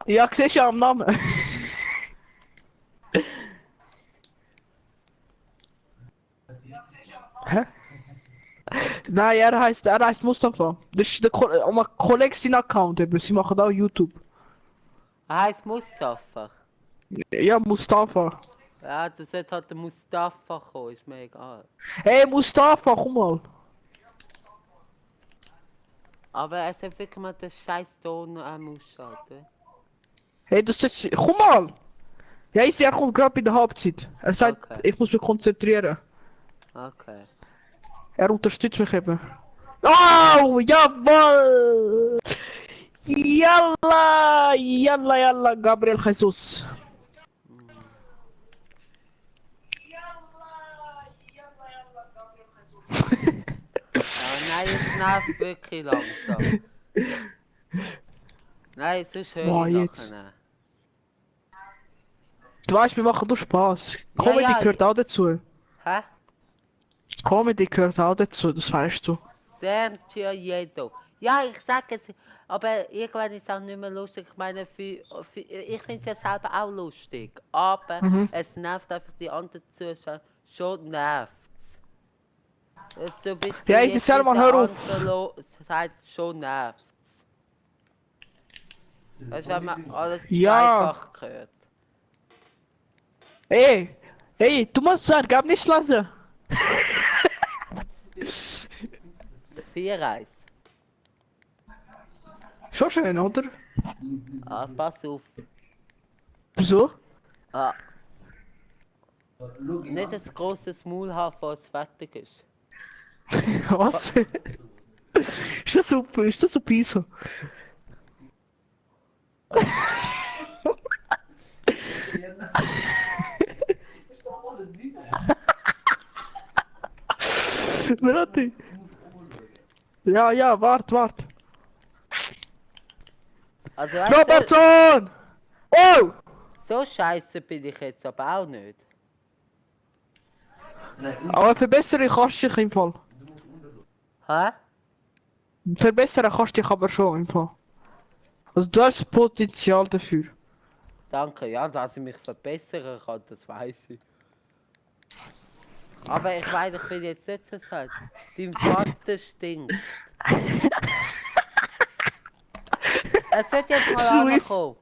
Ja, siehst ja am Namen. Hä? Nein, er heißt Mustafa. Das ist der Kollege sein Account, eben. Sie machen auch YouTube. Er heißt Mustafa. Ja, Mustafa. Ja, das sollte halt der Mustafa kommen, ist mir egal. Hey Mustafa, komm mal. Aber er soll wirklich mal den scheiß Ton ausschalten. Hey, das ist. Komm mal! Ja, er kommt gerade bei der Halbzeit. Er sagt, Okay. ich muss mich konzentrieren. Okay. Er unterstützt mich eben. Oh, jawohl! Yalla! Yalla, yalla, Gabriel Jesus. Aber nein, es nervt wirklich langsam. Nein, sonst höre Boah, ich jetzt. nachher. Du weißt, wir machen nur Spaß. Ja, Comedy ja. gehört auch dazu. Hä? Comedy gehört auch dazu, das weißt du. Sergio Jedo. Ja, ich sage es, aber irgendwann ist es auch nicht mehr lustig. Ich meine, ich finde es ja selber auch lustig. Aber es nervt einfach die anderen Zuschauer. Schon nervt. Du bist Ja, ist es Selman, hör auf. Sagt schon nervt. Weißt du, wenn man alles Ja. zweifach hört. Ey, du musst sein Ergebnis lesen. 4-1. Schon schön, oder? Ah, pass auf. Wieso? Ah. Nicht ein grosses Maul haben, bevor es fertig ist. Was? Ist das super? Ist das so Piso? Warte. Ja, wart. Also weißt Robertson! Oh! so scheiße bin ich jetzt aber auch nicht. Aber verbessern kannst du dich im Fall. Hä? Verbessern kannst du dich aber schon im Fall. Also du hast Potenzial dafür. Danke, ja, dass ich mich verbessern kann, das weiß ich. Aber ich weiß, ich bin jetzt nicht so alt. Dein Vater stinkt. Es wird jetzt mal ankommen.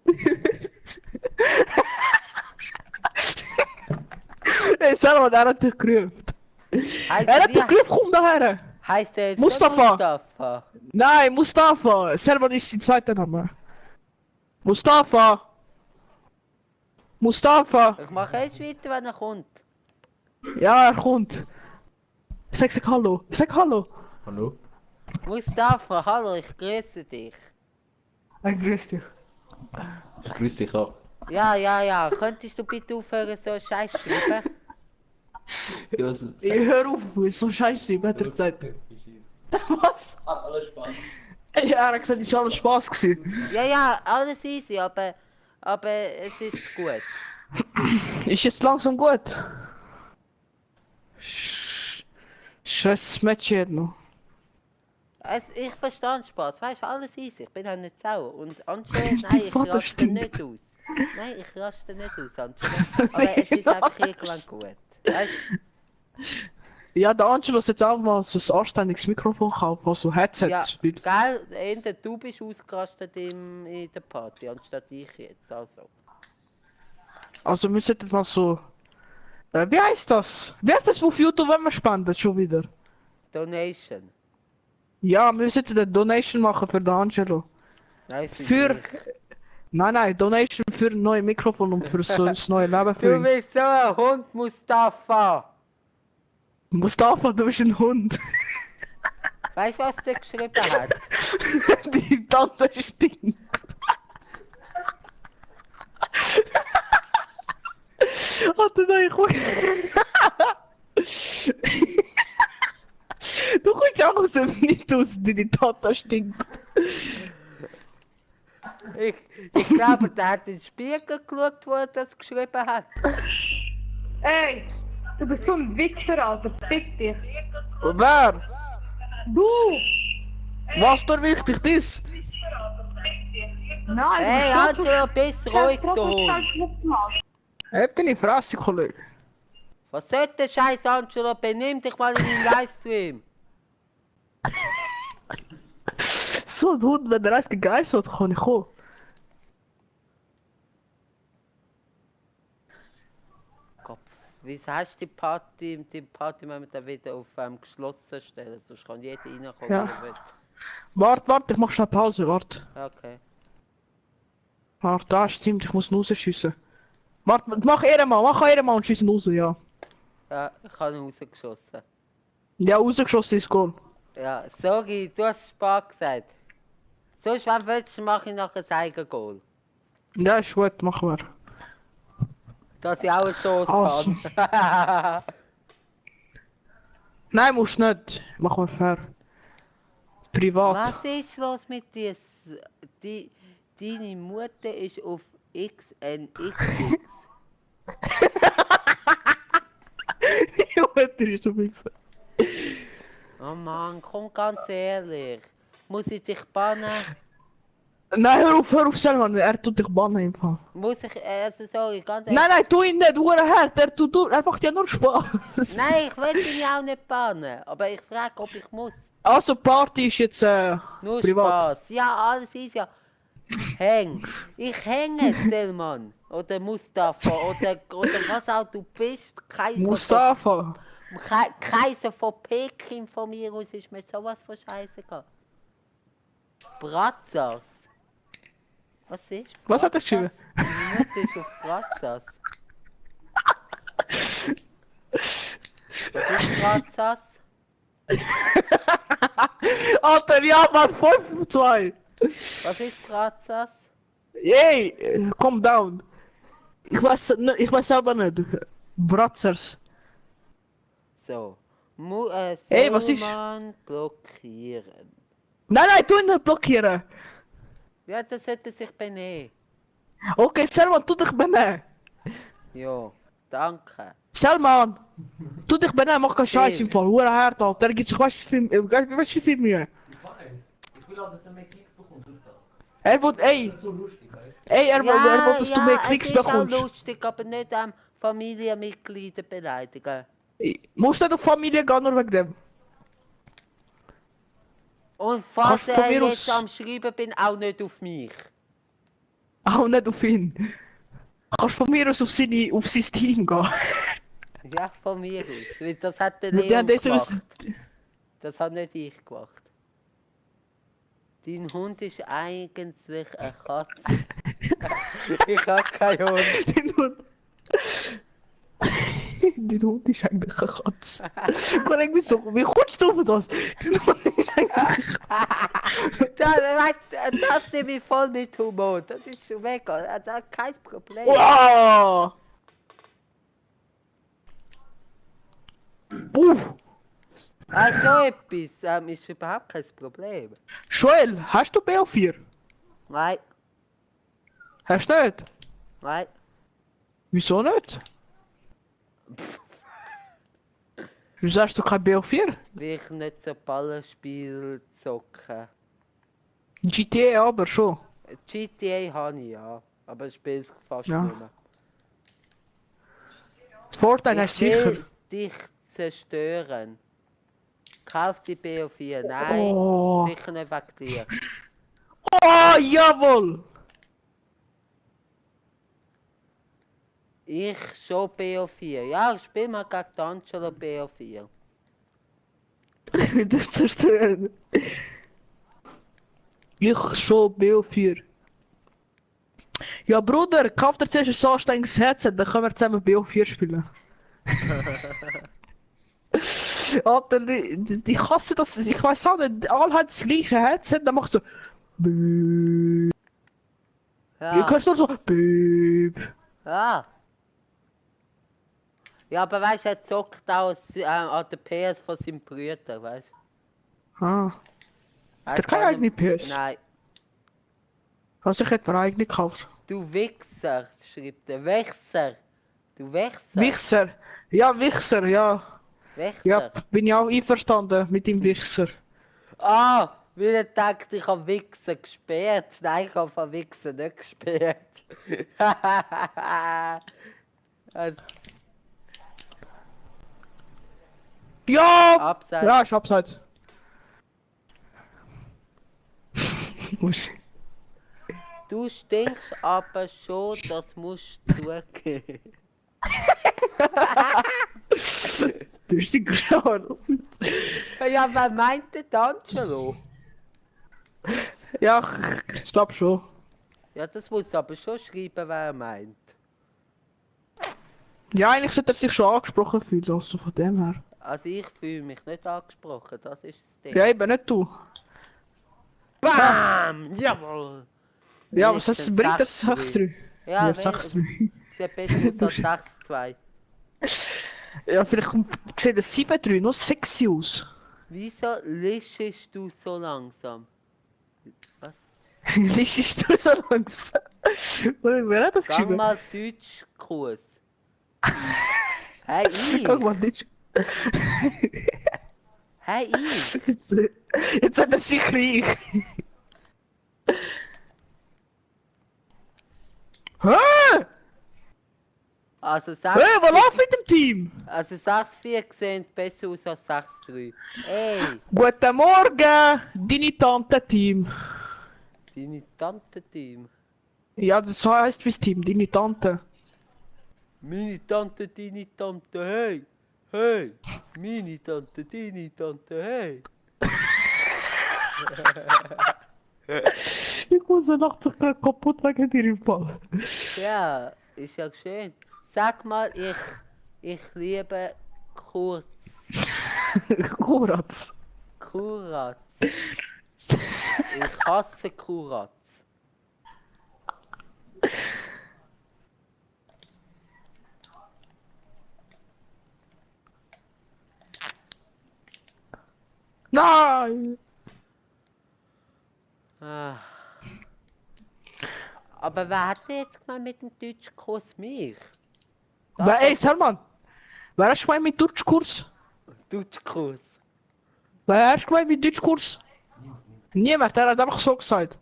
Ey, Salman, er hat dich gerufen. Er hat dich gerufen, komm daher! Heißt er jetzt Mustafa. Mustafa? Nein, Mustafa! Salman ist sein zweiter Name. Mustafa! Ich mache jetzt weiter, wenn er kommt. Ja, er kommt. Sag hallo. Hallo? Mustafa, hallo, ich grüße dich. Er grüßt dich. Ich grüße dich auch. Ja. Könntest du bitte aufhören, so Scheiß schreiben? Ja, was? Ich hör auf, so scheiße, hat er gesagt. Was? Alles Spaß. Ja, er hat gesagt, es war alles Spaß gewesen. Ja, alles easy, aber es ist gut. Ist jetzt langsam gut. Scheiß Match hier noch. Ich verstehe Spaß, weißt du, alles easy, ich bin auch nicht sauer. Und Angelo, nein, ich Vater raste stinkt. nicht aus. Nein, ich raste nicht aus, Angelo. Aber es ist einfach irgendwann gut. Weißt Ja, der Angelo hat jetzt auch mal so ein anständiges Mikrofon gekauft, also Headset. ja, Weil- gell, entweder du bist ausgerastet in der Party, anstatt ich jetzt, also. Also wir sollten mal so... wie heißt das? Wie heißt das auf YouTube, wenn man spendet schon wieder? Donation. Ja, wir sollten eine Donation machen für den Angelo. Nein, Für... Nein, Donation für ein neues Mikrofon und für so ein neues Leben für Du ihn. bist so ein Hund, Mustafa! Mustafa, du bist ein Hund. Weißt du, was der geschrieben hat? Die Tante stinkt. Warte, nein, Du kommst auch aus dem Nicht aus, die Tante stinkt. Ich glaube, der hat in den Spiegel geschaut, wo er das geschrieben hat. Ey, du bist so ein Wichser, Alter. Fick dich. Wer? Du! Was dir wichtig ist? Nein, Hey, Angelo, bist ruhig, du Hund. Hund. Hab deine Fresse, Kollege. Was soll der Scheiß, Angelo? Benimm dich mal in den Livestream. So ein Hund, wenn der Eis gegeißelt wird, kann ich kommen. Kopf. Wieso hast du die Party müssen wir dann wieder auf geschlossen stellen? Sonst kann jeder reinkommen, Ja. wie er will. Warte, ich mach schnell Pause, warte. Okay. Warte, da stimmt, ich muss ihn rausschiessen. Warte, mach Ehrenmann und schieß ihn raus, ja. Ja, ich habe ihn rausgeschossen. Ja, rausgeschossen ist Goal. Ja, sorry, du hast Spaß gesagt. Sonst, wenn du willst, mache ich nachher ein Eigengoal. Ja, ist gut, machen wir. Dass ich auch eine Chance Also. habe. Nein, musst nicht. Machen wir fair. Privat. Was ist los mit dir? Deine Mutter ist auf XNX. Die Mutter ist so fix. Oh Mann, komm ganz ehrlich. Muss ich dich bannen? Nein, hör auf, Selman, er tut dich bannen im Fall. Muss ich, also sorry, ganz ehrlich. Nein, tu ihn nicht, hart, er macht ja nur Spaß. Nein, ich will ihn ja auch nicht bannen. Aber ich frage, ob ich muss. Also, Party ist jetzt Nur privat. Spaß. Ja, alles ist ja. Häng. Ich hänge, Selman. Oder Mustafa. Oder was auch du bist. Mustafa. Kaiser von Peking von mir aus ist mir sowas von scheißegal. Bratzers. Was ist? Was hat er geschrieben? Meine Mutter ist auf Bratzers. Was ist Bratzas? Alter, ja, was? 5-2. Was ist Bratzas? Yay, calm down. Ich weiß selber nicht. Bratzers. So. Ey, was ist? Man blockieren. Nein, tu ihn nicht blockieren. Ja, das sollte sich benehmen. Okay, Selman, tu dich benehmen. Ja, danke. Selman, tu dich benehmen, mach keinen Scheiß Ey. im Fall. Hure hart, Alter. Er gibt sich weißt wie viel Mühe. Ich weiß. Ich will auch, dass er mehr Klicks bekommt durch das. Er will, ey, Das ist so lustig, weißt ey, er will, dass du mehr Klicks es ist bekommst. auch lustig, aber nicht Familienmitglieder beleidigen. Musst nicht auf Familie gehen, nur wegen dem. Und Kannst falls du von ich mir jetzt aus- am Schreiben bin, auch nicht auf mich. Auch nicht auf ihn. Kannst von mir aus auf sein Team gehen. Ja, von mir aus. Weil das hat der Die Leon haben das gemacht. Das hat nicht ich gemacht. Dein Hund ist eigentlich eine Katze. Ich hab keinen Hund. Dein Hund. Dein Hund ist eigentlich eine Katze. Kollege, wie kommst du auf das? Dein Hund ist eigentlich... Das nehme ich voll mit Humor. Das ist schon mega. Das ist kein Problem. Wow! So etwas ist überhaupt kein Problem. Joel, hast du BO4? Nein, Hast du nicht? nein. Wieso nicht? Wieso hast du kein BO4? Weil ich nicht so Ballenspiel zocke. GTA aber schon. GTA habe ich ja, aber ich spiele es fast Ja. nicht mehr. Fortnite hast du sicher. will dich zerstören. Kauf die BO4. Nein, Oh. sicher nicht wegen dir. Oh, jawohl! Ich schon BO4. Ja, ich spiel mal gegen D'Angelo BO4. Das zerstören. Ich schon BO4. Ja, Bruder, kauf dir zuerst ein anständiges Headset, dann können wir zusammen BO4 spielen. Alter, ich hasse das, ich weiß auch nicht, alle haben das gleiche Headset, dann macht so. Böööö. Du Ja, kannst nur so. Böööö. ja. Ja, aber weißt du, er zockt auch an der PS von seinem Bruder, weißt du? Ah, Er der keine kann eigene PS. Nein. Also ich hätte mir eigentlich gekauft. Du Wichser, schreibt der. Wichser. Du Wichser. Wichser. Ja, Wichser, ja. Wichser. Ja, bin ich auch einverstanden mit dem Wichser. Ah, weil er denkt, ich habe Wichser gesperrt. Nein, ich habe von Wichser nicht gesperrt. Also, Ja! Abseits. Ja, ist abseits. Du stinkst aber schon, das musst du zugeben. Du bist die Grauer. Ja, wer meint der D'Angelo? Ja, ich glaube schon. Ja, das muss aber schon schreiben, wer er meint. Ja, eigentlich sollte er sich schon angesprochen fühlen, also von dem her. Also ich fühle mich nicht angesprochen, das ist das Ding. Ja, eben nicht du. BAM! Jawohl! Ja, Nicht was heißt, ein bringt er 6-3. 6-3? Ja, Ja, wenn- 6-3. Sieht besser aus als 6-2. Ja, vielleicht sieht das 7-3 noch sexy aus. Wieso lischst du so langsam? Was? Liest du so langsam? Wer hat das Gang geschrieben? mal Deutschkurs. Hey, ich! Guck mal, das. Hey, ich! Jetzt hat er sich reich. Hä? Also Hä, was läuft mit dem Team? Also 6-4 sieht besser aus als 6-3. Ey, Guten Morgen, deine Tante-Team. deine Tante-Team. Ja, das heißt wie Team, deine Tante. Meine Tante, deine Tante, hey! Hey! Meine Tante, deine Tante, hey! Ich muss nachts gerade kaputt wegen dir im Fall. Ja, ist ja schön. Sag mal, ich liebe Kurz. Kuratz. Kuratz. Ich hasse Kuratz. Nein! Ah. Aber wer hat denn jetzt gemeint mit dem Deutschkurs mich? Aber ey, Salman! Wer hast du gemeint mit Deutschkurs? Deutschkurs. Wer hast du gemeint mit Deutschkurs? Niemand, der hat einfach so gesagt.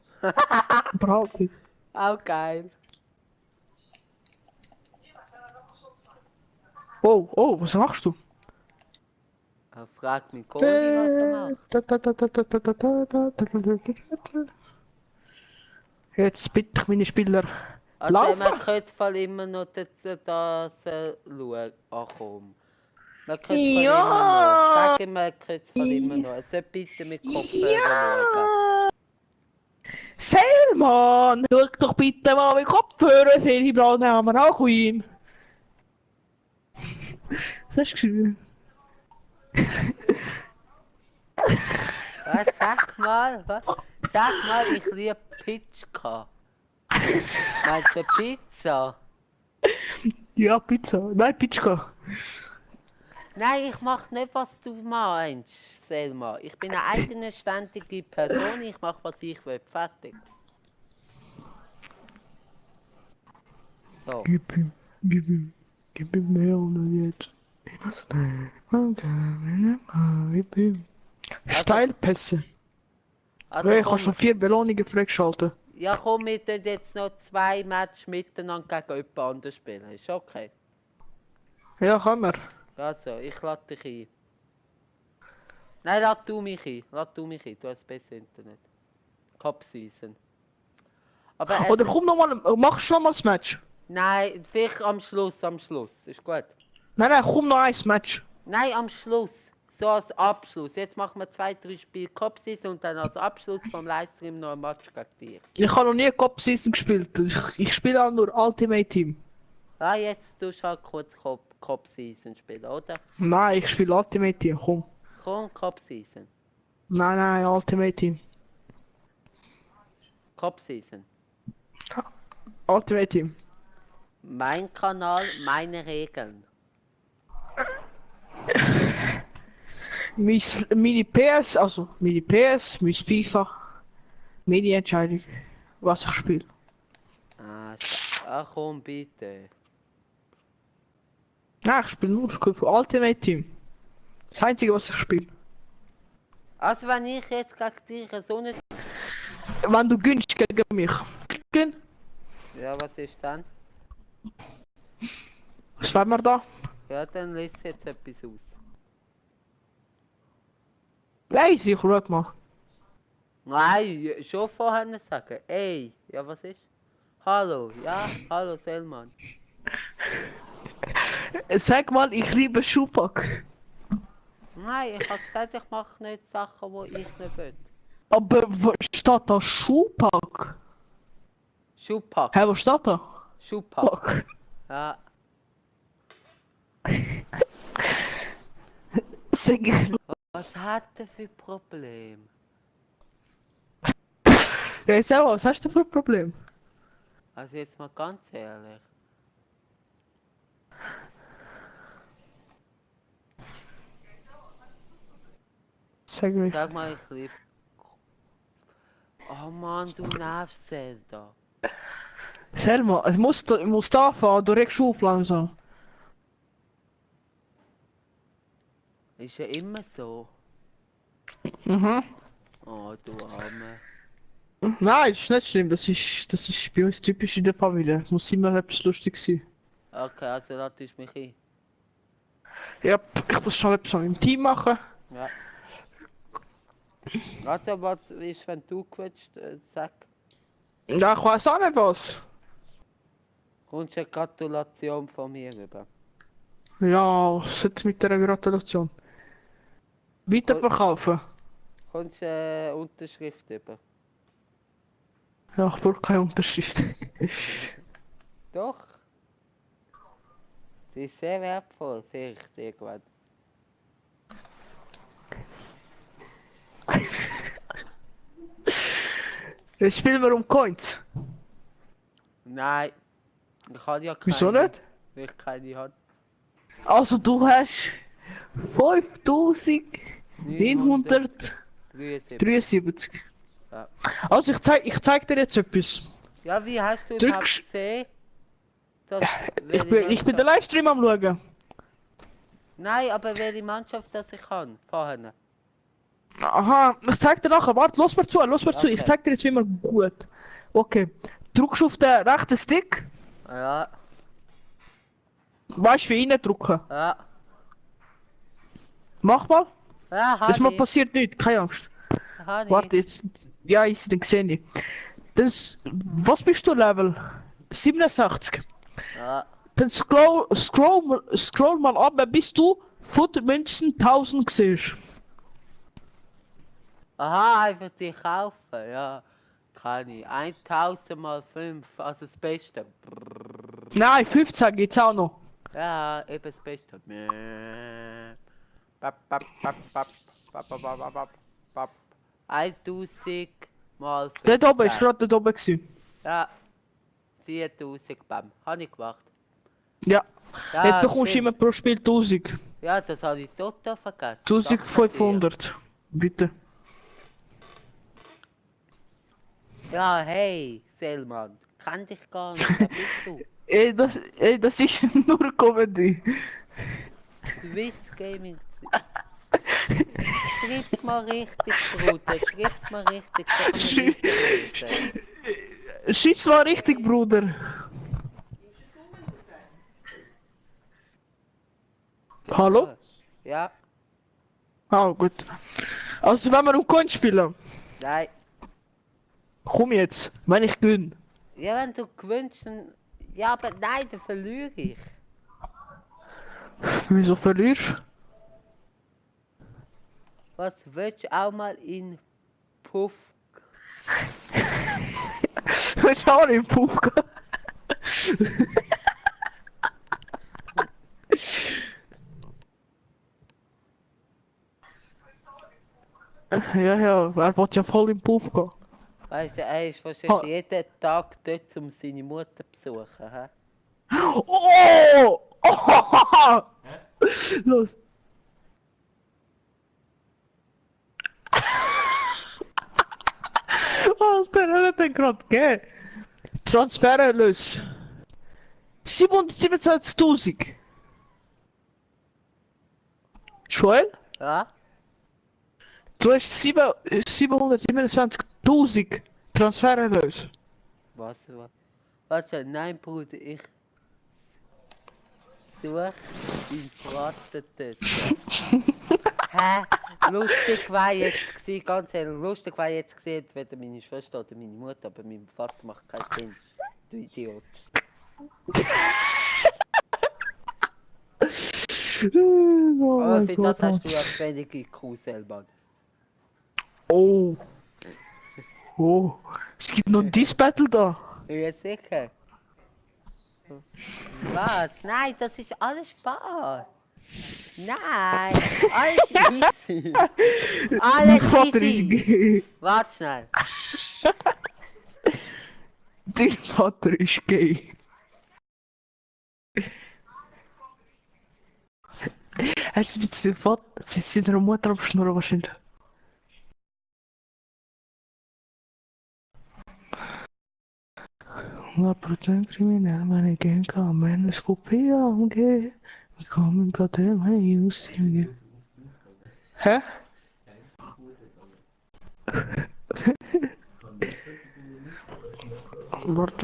Behauptet. Auch geil. Oh, oh, was machst du? Er fragt mich Goalie, was er macht. Jetzt bitte ich meine Spieler. Also Laufen! man könnte voll immer noch das schauen. Ach komm. Man könnte voll Ja. immer noch. Sag ihm, man könnte voll immer noch. Er soll bitte mit Kopfhörer schauen. Ja! Selman! Schau doch bitte mal mit Kopfhörer, Serienbrand haben wir auch Queen. Was hast du geschrieben? Was? Sag mal, was? Sag mal, ich liebe Pitschka. Meinst du Pizza? Ja, Pizza. Nein, Pitschka. Nein, ich mach nicht, was du meinst, Selma. Ich bin eine eigene, ständige Person. Ich mach, was ich will. Fertig. So. Gib ihm mehr oder jetzt. Gib ihm. Steilpässe. Also Ich habe komm, schon 4 Belohnungen freigeschaltet. ja komm, wir tun jetzt noch 2 Matches miteinander gegen jemand anderes spielen. Ist okay? Ja, können wir. Also, ich lade dich ein. Nein, lad du mich ein. Lad du mich ein. Du hast besser Internet. Cup Season. Aber Oder komm nochmal, machst du nochmal das Match? nein, vielleicht am Schluss. Ist gut. Nein, komm noch ein Match. Nein, am Schluss. So als Abschluss. Jetzt machen wir 2, 3 Spiele Cup Season und dann als Abschluss vom Livestream noch ein Match gegen dich. Ich habe noch nie Cup Season gespielt. Ich spiele auch nur Ultimate Team. Ah, jetzt tust du halt kurz Cup Season spielen, oder? Nein, ich spiele Ultimate Team, komm. Komm, Cup Season. Nein, Ultimate Team. Cup Season. Ultimate Team. Mein Kanal, meine Regeln. Meine PS, also meine PS, mein FIFA. Meine Entscheidung, was ich spiele. Ach komm, bitte. Nein, ich spiele nur für Ultimate Team. Das einzige, was ich spiele. Also wenn ich jetzt gegen dich so eine... Wenn du gönnst gegen mich. Gönn. Ja, was ist dann? Was wollen wir da? Ja, dann liest jetzt etwas aus. Leise, ich schau mal. Nein, schon vorher sagen. Ey, ja was ist? Hallo, ja, hallo Selman. Sag mal, ich liebe Schuhpack. Nein, ich hab gesagt, ich mache nicht Sachen, die ich nicht will. Aber wo steht da Schuhpack? Schuhpack, Hä, wo steht da? Schuhpack. Pack. Ja, Sag ich. was hat er für Problem? Ja, sag mal, was hast du für ein Problem? Also jetzt mal ganz ehrlich. Sag mir. Sag mal, ich lieb. Oh Mann, du nervst Zelda. Selma, ich muss da fahren, du regst auf langsam. Ist ja immer so. Mhm. Oh, du Arme. Nein, das ist nicht schlimm, das ist bei uns typisch in der Familie. Es muss immer etwas lustig sein. Okay, also ladest mich ein. Ja, ich muss schon etwas im Team machen. Ja. Also, was ist, wenn du quetscht, sag. Ja, ich weiß auch nicht was. Kommst du eine Gratulation von mir rüber? Ja, was jetzt mit der Gratulation? Weiterverkaufen? Kommst du eine Unterschrift rüber? Ja, ich brauche keine Unterschrift. Doch. Sie ist sehr wertvoll, sehe ich irgendwann. Jetzt spielen wir um Coins. Nein. Ich habe ja keine. Wieso nicht? Weil ich keine habe. Also du hast 5973. Ja. Also ich zeig dir jetzt etwas. Ja, wie hast du überhaupt Drückst. gesehen? Dass Ich bin den Livestream am schauen. Nein, aber welche Mannschaft das ich kann, vorhin. Aha, ich zeig dir nachher. Warte, los mir zu. Okay. Ich zeig dir jetzt wie man gut. Okay. Drückst auf den rechten Stick. Ja, Weißt du, wie reindrücken? ja. Mach mal. Ja, Das mal habe ich. passiert nicht, keine Angst. Habe ich. Warte jetzt. Ja, ich den gesehen. Ich. Das. Was bist du Level? 67. Ja. Dann scroll mal ab, bis du Futtermünzen 1000 siehst. Aha, einfach die kaufen, ja. Kann ich. 1000 mal 5, also das Beste. Nein, 15 geht's auch noch. Ja, eben das Beste. Bap, bap, bap, bap, bap, bap, bap, bap, bap. 1000 mal 5. Dort oben ist gerade dort oben gewesen. Ja. 4000, bam. Habe ich gemacht. Ja. Ja, Jetzt bekommst du stimmt. immer pro Spiel 1000. Ja, das habe ich total vergessen. 1500. Bitte. Ja, hey, Selman. Kann dich gar nicht. Wer bist du? Das ist nur Comedy. Swiss Gaming. Schreib's mal richtig, Bruder. Schreib's mal richtig. Da kann man Schreib- richtig lesen. Schreib's mal richtig, Bruder. Hallo? Ja, Ah, gut. Also, wenn wir um Coin spielen, nein. komm jetzt, wenn ich gewinne. Ja, wenn du gewünscht, dann... Ja, aber nein, dann verliere ich. Wieso verlierst Was willst du auch mal in Puff? du? Ich auch nicht im Puff gehen. Ja, er wollte ja voll im Puff gehen. Weißt du, er ist Ha. wahrscheinlich jeden Tag dort, um seine Mutter zu besuchen. Hä? Oh! Oh! Los. Alter, er hat den gerade gegeben. Transfererlös. 727.000. Joel? Ja? Du hast 727.000 Transfererlös. Was? Warte, nein, Bruder, ich suche im Braten dort. Hä? Lustig war jetzt gewesen, ganz ehrlich, lustig war jetzt gesehen, entweder meine Schwester oder meine Mutter, aber mein Vater macht keinen Sinn. Du Idiot. Oh Aber mein für das Gott, hast du ja Alter. wenig IQ selber. Oh. Oh. Es gibt noch ein Diss-Battle da. Ja, sicher. Was? Nein, das ist alles Spaß. Nein, alles easy. Mein Alles Vater ist easy. gay. Warte schnell. Dein Vater ist gay. Er ist mit seinem Vater, seiner Mutter am Schnurren wahrscheinlich. La protect criminal, meine Gang kann meine Skopie umgehen. Wir kommen gerade meine Jungs hier. Hä? Wart.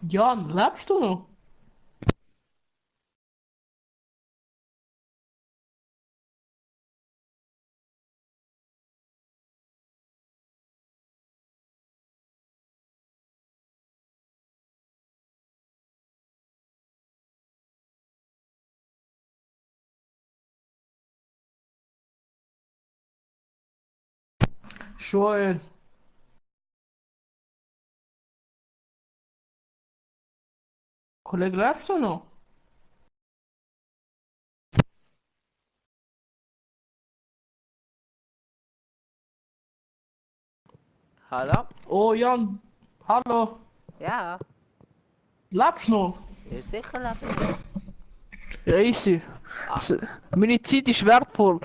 Jan, lebst du noch? Joel. Kollege, lebst du noch? Hallo? Oh Jan, hallo. Ja, Lebst du noch? ja sicher lebe Ja, easy. Ah. Meine Zeit ist wertvoll.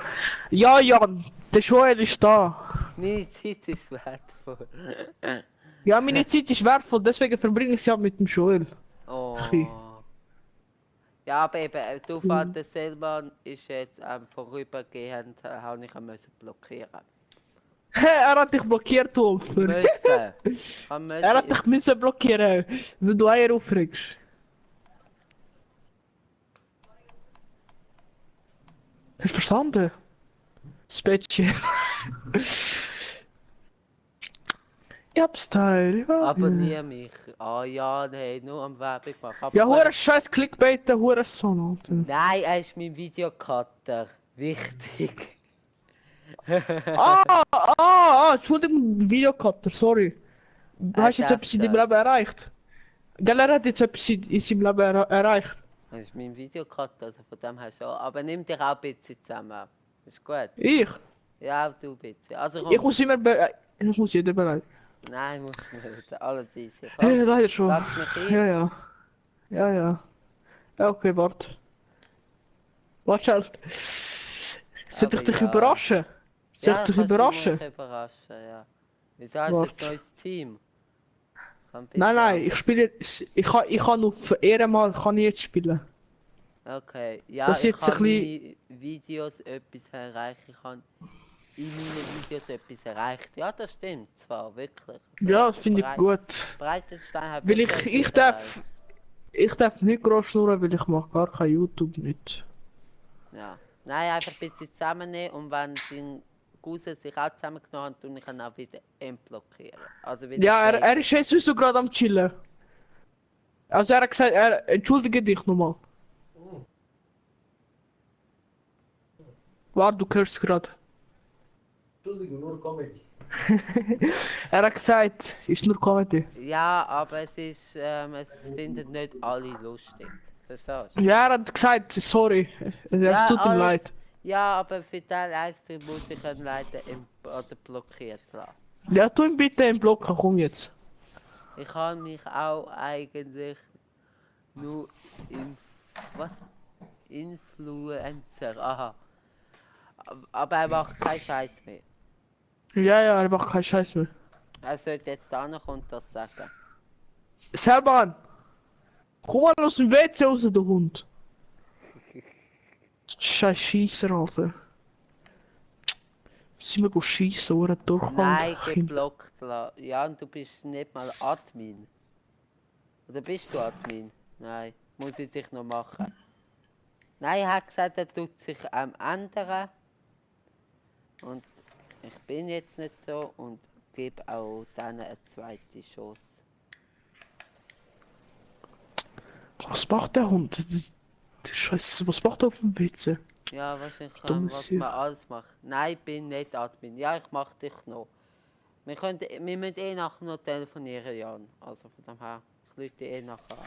Ja, Jan, der Joel ist da. ich. Meine Zeit ist wertvoll. Ja, meine Zeit ist wertvoll, deswegen verbringe ich sie ja mit dem Joel. Oh. Ja, aber eben, du Vater selber ist jetzt vorübergehend, habe ich ihn müssen blockieren. Er hat dich blockiert, Wolfer. Müssen. Er hat dich müssen blockieren, weil du Eier aufregst. Hast du verstanden? Spätchen. Ich hab's teil. Abonnier mich. Ah ja, nee, nur am Werbung machen. Aber Ja, gut. hure scheiß Clickbait, der hure Son, Alter. Nein, er ist mein Videocutter. Wichtig. Entschuldigung, Videocutter, sorry. Du hast jetzt darf etwas in deinem das. Leben erreicht. Gell, er hat jetzt etwas in seinem Leben erreicht. Das ist mein Videocutter, also von dem her schon. Aber nimm dich auch ein bisschen zusammen. Ist gut. Ich? Ja, auch du ein bisschen. Also komm. Ich muss immer ich muss jeden beleidigen. Nein, musst du nicht. Alles easy. Hey, Komm, leider schon. lass mich ein. Ja, ja. Ja, ja. Ja, okay, warte. Warte schnell. Soll ich Aber dich ja. überraschen? Soll ich dich kannst du überraschen? mich überraschen, ja. Wieso hast du ein Warte. neues Team? Kann bitte Nein, nein, anders. ich spiele jetzt. Ich kann auf Ehrenmal kann ich jetzt spielen. Okay, ja, Das ist ich jetzt ein kann bisschen- meine Videos etwas erreichen. Ich habe in meinen Videos etwas erreicht. Ja, das stimmt zwar, wirklich. Ja, das finde ich Breit- gut. Breitenstein hat Weil wirklich ich etwas darf. erreicht. Ich darf nicht groß schnurren, weil ich mache gar kein YouTube nicht. Ja. Nein, einfach ein bisschen zusammennehmen und wenn dein Cousin sich auch zusammengenommen hat, und ich kann auch wieder entblockieren. Also wieder Ja, er cancel. ist jetzt sowieso gerade am chillen. Also er hat gesagt, entschuldige dich nochmal. Warte, du hörst gerade. Entschuldigung, nur Comedy. Er hat gesagt, ist nur Comedy. Ja, aber es finden nicht alle lustig. Verstehst du? Ja, er hat gesagt, sorry. Es Ja, tut ihm alles- leid. Ja, aber für Teil 1 muss ich ihn leider oder blockiert lassen. Ja, tu ihn bitte im Block, komm jetzt. Ich habe mich auch eigentlich nur was? Influencer, aha. Aber er macht keinen Scheiß mehr. Ja, ja, er macht keinen Scheiß mehr. Er sollte jetzt da noch und das sagen. Selman! Komm mal aus dem WC raus, du Hund! Scheiß Scheisser, Alter. Sind wir schiessen, oder Durchfall? Nein, geblockt lassen. Ja, und du bist nicht mal Admin. Oder bist du Admin? Nein, muss ich dich noch machen. Nein, er hat gesagt, er tut sich ändern. Und ich bin jetzt nicht so und gebe auch denen eine zweite Chance. Was macht der Hund? Der Scheiße, was macht er auf dem WC? Ja, wahrscheinlich Dummes was Sieg. man alles macht. Nein, ich bin nicht Admin. Ja, ich mach dich noch. Wir müssen eh nachher noch telefonieren, Jan. Also von dem her, ich lüte eh nachher an.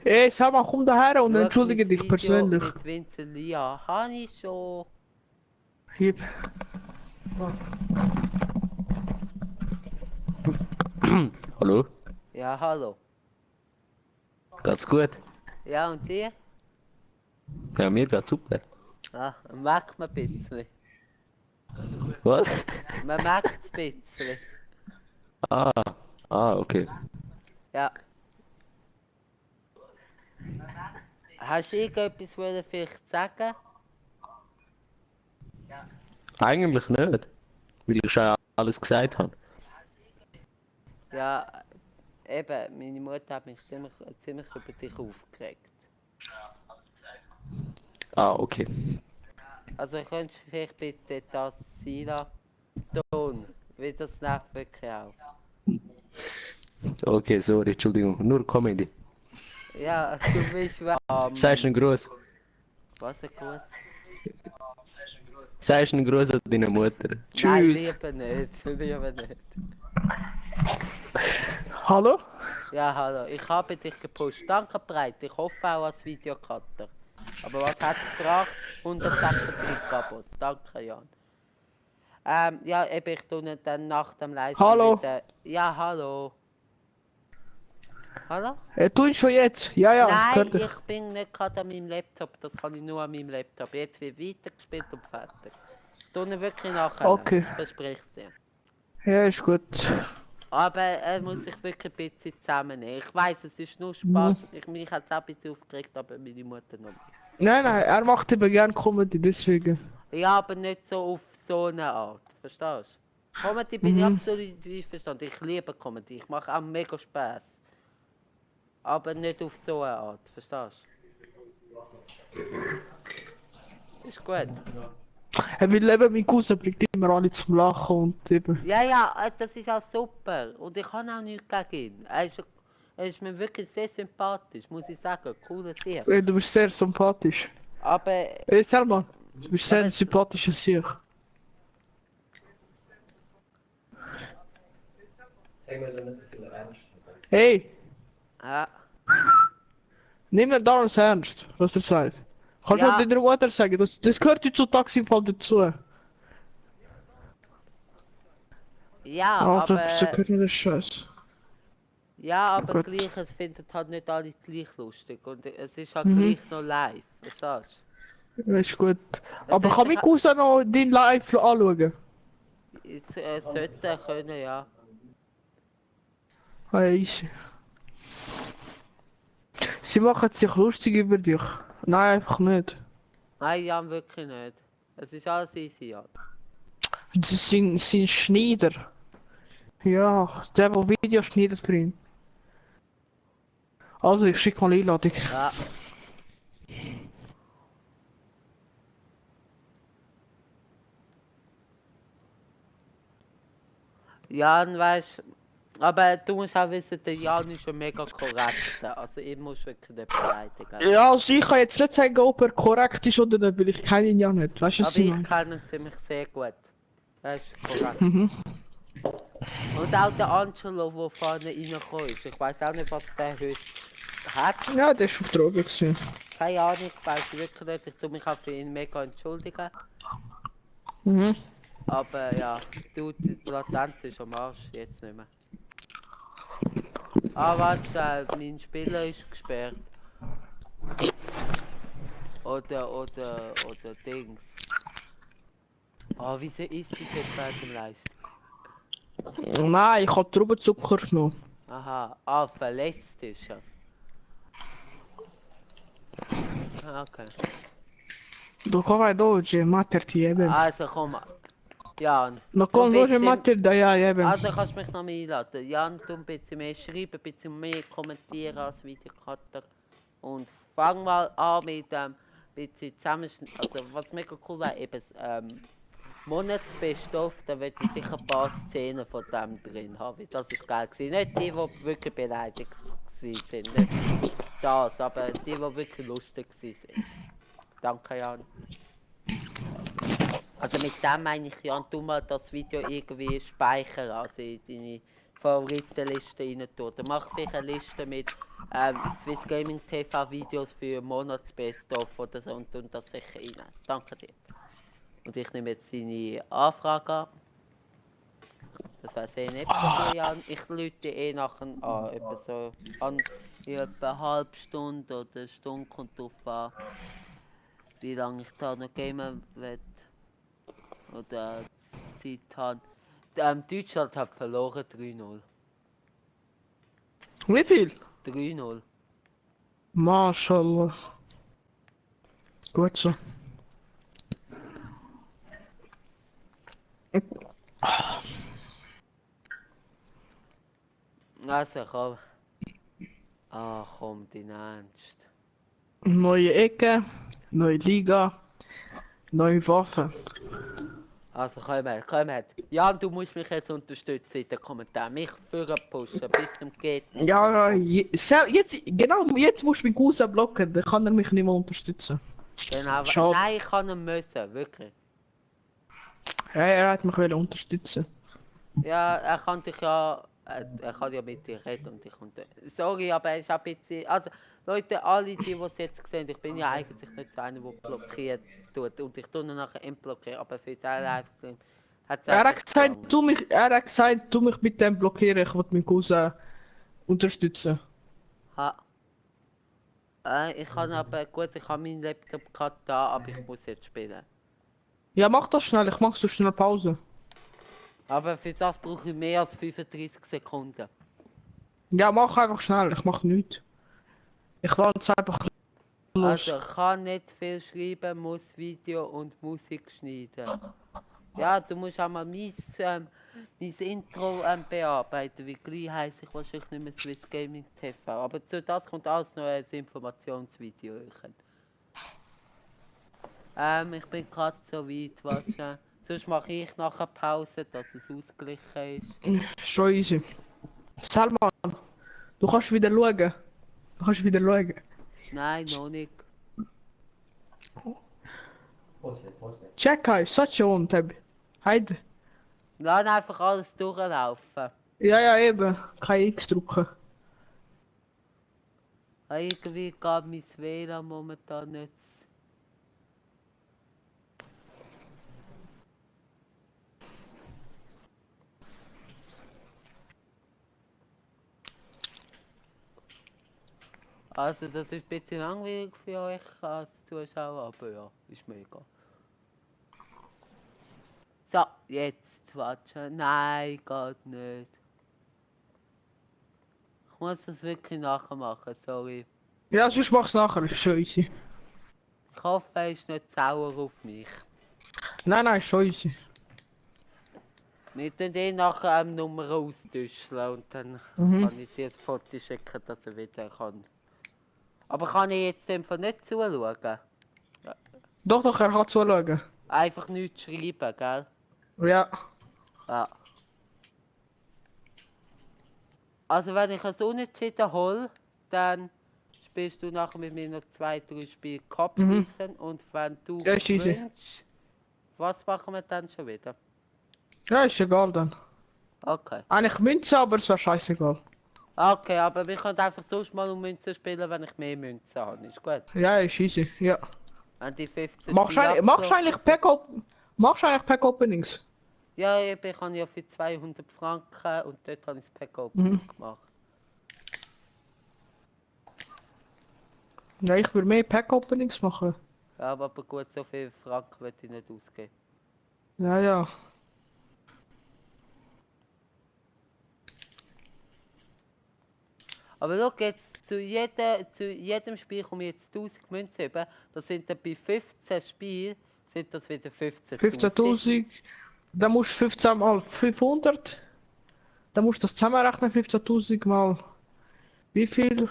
Ey, Selman, komm daher und Schau entschuldige mein dich Video persönlich. Mit Vincent Lia. Habe ich schon. Hier. Hallo? Ja, hallo. Geht's gut? Ja, und dir? Ja, mir geht's super. Ah, merkt man ein bisschen. Was? Man merkt es ein bisschen. Okay. Ja. Hast du irgendetwas wollen vielleicht sagen? Eigentlich nicht. Weil ich schon alles gesagt habe. Ja, eben, meine Mutter hat mich ziemlich über dich aufgeregt. Ah, okay. Also könntest du vielleicht bitte das sein lassen? Ton, weil das nervt wirklich auch. Okay, sorry, Entschuldigung. Nur Comedy. Ja, du bist warm. Sagst einen Gruß. Was ein Gruß? Sagst einen Gruß an deine Mutter. Nein, Tschüss. lieber nicht, lieber nicht. Hallo? Ja, hallo, ich habe dich gepusht. Danke, Breit. Ich hoffe auch als Videocutter. Aber was hat es gebracht? 136 Abos. Danke, Jan. Ja, eben, ich tue dann nach dem Livestream Hallo? wieder... Ja, hallo. Hallo? Tu ihn schon jetzt. Ja, ja, Nein, hör dich. ich bin nicht gerade an meinem Laptop. Das kann ich nur an meinem Laptop. Jetzt wird weitergespielt und fertig. Ich tue ihn wirklich nachher. Okay. Ich verspreche es dir. Ja, ist gut. Aber er muss sich wirklich ein bisschen zusammennehmen. Ich weiss, es ist nur Spaß. Mich hat es auch ein bisschen aufgeregt, aber meine Mutter noch nicht. Nein, nein, er macht eben gern Comedy, deswegen. Ja, aber nicht so auf so eine Art. Verstehst du? Comedy bin ich absolut einverstanden. Ich liebe Comedy. Ich mache auch mega Spaß. Aber nicht auf so eine Art. Verstehst du? Ist gut. Er will eben, mein Cousin bringt immer alle zum Lachen und eben. Ja, ja, das ist auch super. Und ich kann auch nichts gegen ihn. Er ist mir wirklich sehr sympathisch, muss ich sagen. Cooler Tier. Ey, du bist sehr sympathisch. Aber Ey, Selman, du bist sehr Aber- ein sympathischer Sieg. Sag mir so nicht so viel ernst. Hey, ja, nimm den Darren ernst, was er sagt. Kannst du Ja. auch deiner Mutter sagen, das gehört zu Taxifall dazu. ja, Also, aber, so gehört mir das Scheiß. ja, aber Gut. gleich, es finden halt nicht alle gleich lustig. Und es ist halt gleich noch live, verstehst Ja, ist gut. Es Aber ist kann mein doch- Cousin noch dein Live anschauen? du? Es sollte können, ja. Hey, easy. Sie machen sich lustig über dich. Nein, einfach nicht. Nein, Jan, wirklich nicht. Es ist alles easy, ja. Sie sind Schneider. Ja, der Video schneidet für ihn. Also, ich schicke mal Einladung. Ja. Jan, weißt aber du musst auch wissen, der Jan ist schon mega korrekt. Also, ich muss wirklich nicht beleidigen. Ja, also ich kann jetzt nicht sagen, ob er korrekt ist oder nicht, weil ich kenne ihn ja nicht. Weißt du, was Aber ich ich meine? kenne ihn ziemlich sehr gut. Das ist korrekt. Mhm. Und auch der Angelo, der vorne reingekommen ist. Ich weiß auch nicht, was der heute hat. Ja, der ist auf Drogen gewesen. Keine Ahnung, ich weiß wirklich nicht. Ich tue mich auch für ihn mega entschuldigen. Mhm. Aber ja, du, die Latenz ist am Arsch, jetzt nicht mehr. Ah, warte, mein Spieler ist gesperrt. Oder Dings. Ah, wieso ist es jetzt bei dem Leisten? Nein, ich habe Traubenzucker genommen. Aha, ah, verletzt ist er. Ah, okay. Da come doge, mater ti eben. Also komm, Jan. Na du komm, bist doge im- mater da ja eben. Also kannst du mich noch mal einladen. Jan, du ein bisschen mehr schreiben, ein bisschen mehr kommentieren als Videocutter. Und fang mal an mit ein bisschen zusammenschneiden. Also was mega cool wäre, eben Monatsbest-of, da würde ich sicher ein paar Szenen von dem drin haben. Weil das ist geil gewesen. Nicht die, die wirklich beleidigt gewesen sind. Nicht das, aber die, die wirklich lustig gewesen sind. Danke, Jan. Also mit dem meine ich, Jan, tu mal das Video irgendwie speichern, also in deine Favoritenliste rein tun. Dann mach sicher eine Liste mit Swiss Gaming TV Videos für Monatsbest-of oder so und das sicher rein. Danke dir. Und ich nehme jetzt deine Anfrage an. Das wäre sehr nett von dir, Jan. Ich lüte eh nachher an, etwa so an in etwa eine halbe Stunde oder eine Stunde kommt drauf an, wie lange ich da noch gamen will. Oder Zeit habe. Deutschland hat verloren 3-0. Wie viel? 3-0. Mashallah. Gut so. Also komm. Ah, komm, dein Ernst. Neue Ecke, neue Liga, neue Waffen. Also komm her. Jan, du musst mich jetzt unterstützen in den Kommentaren. Mich führen pushen, bis zum geht nicht. Ja, genau jetzt musst du mich Cousin blocken, dann kann er mich nicht mehr unterstützen. Genau. Schade. Nein, ich kann ihn müssen, wirklich. Ja, er hat mich unterstützen. Ja, er kann dich ja... Er kann ja mit dir reden und dich sorry, aber er ist ein bisschen... Also, Leute, alle die es jetzt sehen, ich bin ja eigentlich nicht so einer, der blockiert tut. Und ich tue ihn nachher entblockieren, aber für den Livestream hat es Er einfach hat gesagt, du mich mit dem blockieren, ich will meinen Cousin unterstützen. Ha. Ich kann aber... Gut, ich habe meinen Laptop gerade da, aber ich muss jetzt spielen. Ja, mach das schnell, ich mach so schnell Pause. Aber für das brauche ich mehr als 35 Sekunden. Ja, mach einfach schnell, ich mach nichts. Ich lade es einfach los. Also, ich kann nicht viel schreiben, muss Video und Musik schneiden. Ja, du musst auch mal mein Intro bearbeiten, wie gleich heisst ich wahrscheinlich nicht mehr Swiss Gaming TV. Aber zu das kommt alles noch ein Informationsvideo. Ich bin gerade so weit, was sonst mache ich nachher Pause, dass es ausgeglichen ist. Schon easy. Salman, du kannst wieder schauen. Nein, noch nicht. Pause. Checkaj, sad će on tebi. Hajde. Lass einfach alles durchlaufen. Ja, eben. Kein X drücken. Irgendwie geht mein WLAN momentan nicht. Also das ist ein bisschen langweilig für euch als Zuschauer, aber ja, ist mir egal. So, jetzt watschen. Nein, geht nicht. Ich muss das wirklich nachher machen, sorry. Ja, sonst mach's nachher, ist schon easy. Ich hoffe, er ist nicht sauer auf mich. Nein, ist schon easy. Wir tun den nachher Nummer austauschen und dann kann ich dir das Foto schicken, dass er wieder kann. Aber kann ich jetzt einfach nicht zuschauen? Doch, er kann zuschauen. Einfach nichts schreiben, gell? Ja. Ja. Also wenn ich es unentschieden hole, dann spielst du nachher mit mir noch 2-3 Spiele Kopfwissen und wenn du Ja, ist easy. wünschst, was machen wir dann schon wieder? Ja, ist egal dann. Okay. Eigentlich Münze, aber es wäre scheißegal. Okay, aber wir können einfach sonst mal um Münzen spielen, wenn ich mehr Münzen habe. Ist gut? Ja, ist easy, ja. Wenn die 15 Machst du Spiele eigentlich Pack Openings? Ja, ich habe ja für 200 Franken und dort habe ich das Pack Opening gemacht. Ja, ich würde mehr Pack Openings machen. Ja, aber gut, so viel Franken würde ich nicht ausgeben. Ja. Aber schau jetzt, zu jedem Spiel komme ich jetzt 1000 Münzen über. Das sind dann bei 15 Spielen sind das wieder 15.000. 15.000. Dann musst du 15 mal 500. Dann musst du das zusammenrechnen, 15.000 mal. Wie viel?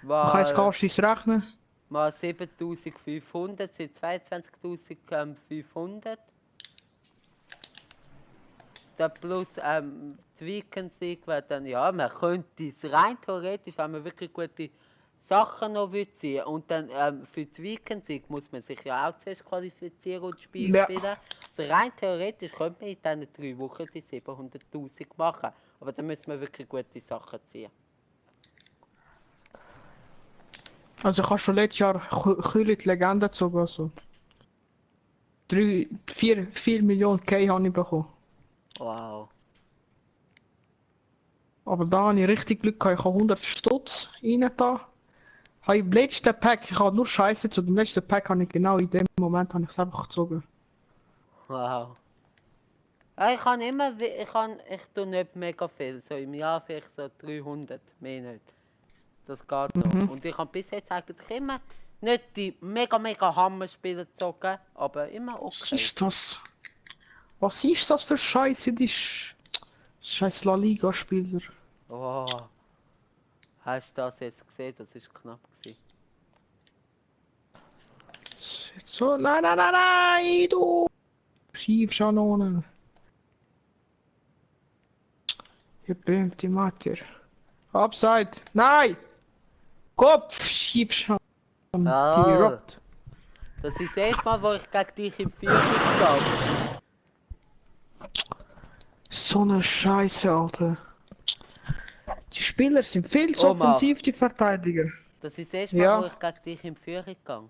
Du kannst gar nicht rechnen. Mal 7.500 sind 22.500. Dann plus die Weekend League wäre dann, ja, man könnte es rein theoretisch, wenn man wirklich gute Sachen noch ziehen und dann für die Weekend League muss man sich ja auch zuerst qualifizieren und das Spiel spielen. Also rein theoretisch könnte man in diesen 3 Wochen die 700.000 machen, aber dann müssen wir wirklich gute Sachen ziehen. Also ich habe schon letztes Jahr Kühle die Legende gezogen, also. 4 Millionen K habe ich bekommen. Wow. Aber da habe ich richtig Glück gehabt, ich habe 100 Stutz rein da. Habe ich im letzten Pack, ich habe nur Scheiße zu dem letzten Pack, habe ich genau in dem Moment habe ich es einfach gezogen. Wow. Ja, ich kann immer, ich tue nicht mega viel, so im Jahr vielleicht so 300, mehr nicht. Das geht noch. Und ich habe bis jetzt eigentlich immer nicht die mega Hammer-Spiele gezogen, aber immer okay. Was ist das? Was ist das für Scheiße? Scheiß La Liga-Spieler. Oh. Hast du das jetzt gesehen? Das ist knapp gewesen. So, nein, nein, nein, nein, du! Schiefschanonen. Ihr böhmt die Mater. Upside! Nein! Kopf! Schiefschanonen. Ah. Direkt. Das ist das erste Mal, wo ich gegen dich im Vierer gegangen. So eine Scheiße, Alter. Die Spieler sind viel zu Oma. offensiv, die Verteidiger. Das ist das erste Mal, Ja. wo ich gegen dich im Vierer gegangen.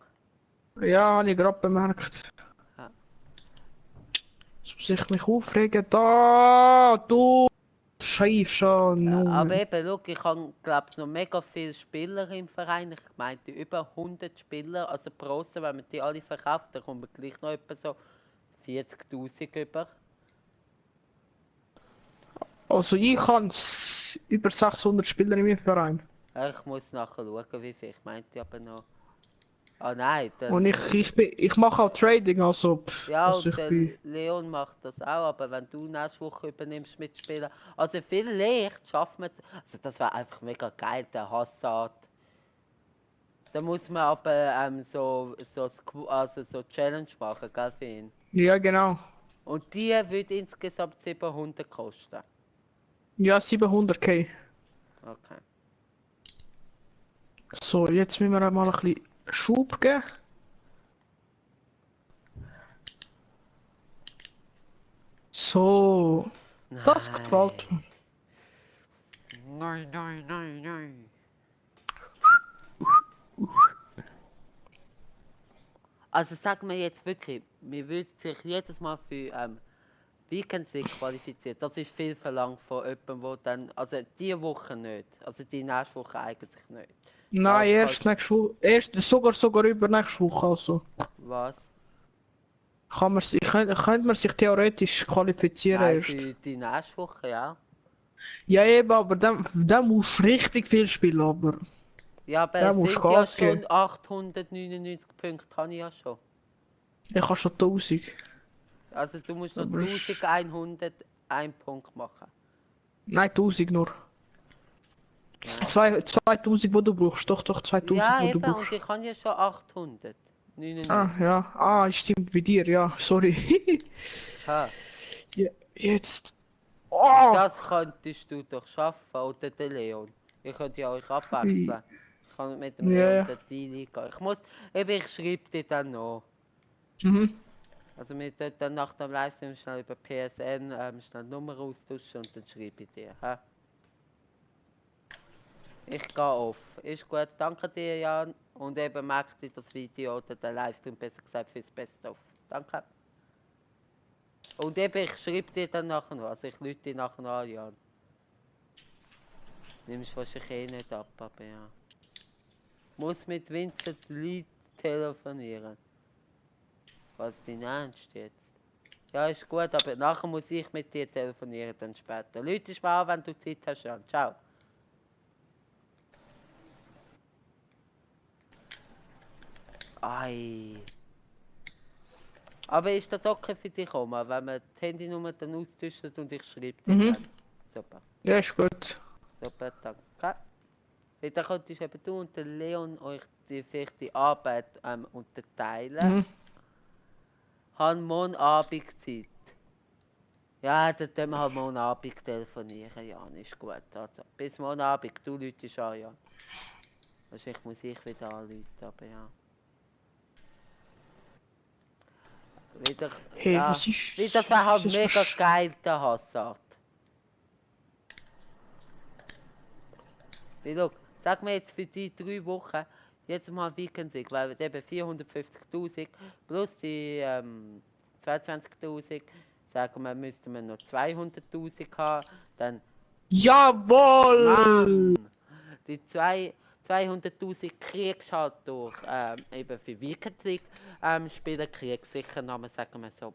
Ja, habe ich gerade bemerkt. Ja. Jetzt muss ich mich aufregen. Da, du Schiefschanonen. Aber eben, schau, ich habe, glaube ich, noch mega viele Spieler im Verein. Ich meinte über 100 Spieler, also Prosen, wenn man die alle verkauft, dann kommt man gleich noch etwa so 40.000 über. Also ich habe über 600 Spieler in meinem Verein. Ich muss nachher schauen, wie viel. Ich meinte aber noch. Ah nein, dann, Und ich mache auch Trading, also ja, also und ich der bin... Leon macht das auch, aber wenn du nächste Woche übernimmst mit Spielen, also viel leicht schafft man, also das wäre einfach mega geil, der Hazard. Da muss man aber also so Challenge machen, gell, für ihn. Ja, genau. Und die würde insgesamt 700 kosten. Ja, 700k. Okay. So, jetzt müssen wir einmal ein bisschen Schub geben. So, das gefällt mir. Nein, nein, nein, nein. Also sag mir jetzt wirklich, mir würde sich jedes Mal für Weekend League qualifizieren. Das ist viel verlangt von jemandem, wo dann, also die Woche nicht, also die nächste Woche eigentlich nicht. Nein, Ja, erst nächste Woche, erst sogar übernächste Woche, also. Was? Könnte man sich theoretisch qualifizieren Nein, erst. für die nächste Woche, ja. Ja eben, aber dann musst du richtig viel spielen, aber... Ja, aber Da es musst sind du ja Gas schon geben. 899 Punkte, habe ich ja schon. Ich habe schon 1000. Also du musst noch Aber 1101 Punkt machen. Nein, 1000 nur. Ja. 2000, die du brauchst. Doch, 2000, Ja, die du eben, und brauchst. ich habe ja schon 899. Ah, ja. Ah, stimmt, wie dir, ja. Sorry. Ha. Ja, jetzt. Oh! Das könntest du doch schaffen, oder der Leon. Ich könnte ja euch abwechseln. Ich kann mit dem Ja, Leon ja. den Deal eingehen. Ich schreibe dir dann noch. Mhm. Also wir tun dann nach dem Livestream schnell über PSN schnell die Nummer austauschen und dann schreibe ich dir. Ha? Ich gehe auf. Ist gut, danke dir Jan. Und eben merkt dir das Video oder den Livestream besser gesagt fürs Best-of. Danke. Und eben, ich schreibe dir dann nachher noch. Also ich lüte dir nachher noch an, Jan. Nimmst wahrscheinlich eh nicht ab, aber ja. Muss mit Vincent Lee telefonieren. Was ist dein Ernst jetzt? Ja, ist gut, aber nachher muss ich mit dir telefonieren, dann später. Leute, ich an, wenn du Zeit hast, Jan. Ciao. Ei. Aber ist das okay für dich, Oma, wenn wir die Handynummer dann austauschen und ich schreibe dir Mhm. dann? Super. Ja, ist gut. Super, danke. Weil dann könntest eben du und der Leon euch vielleicht die Arbeit unterteilen. Mhm. Haben morgen Abend Zeit. Ja, dann können wir halt morgen Abend telefonieren, Jan, ist gut. Also, bis morgen Abend, du läutest an, Jan. Wahrscheinlich muss ich wieder anrufen, aber ja. Wieder, Hey, ja. was ist... Weil das wäre halt was ist mega versch- geil, der Hazard. Weil, schau, sag mir jetzt für die 3 Wochen, jetzt mal Weekend League, weil eben 450.000 plus die 22.000, sagen wir, müssten wir noch 200.000 haben, dann, Jawohl! Mann, die 200.000 kriegst halt durch, eben für Weekend League Spieler kriegst sicher nochmal, sagen wir so,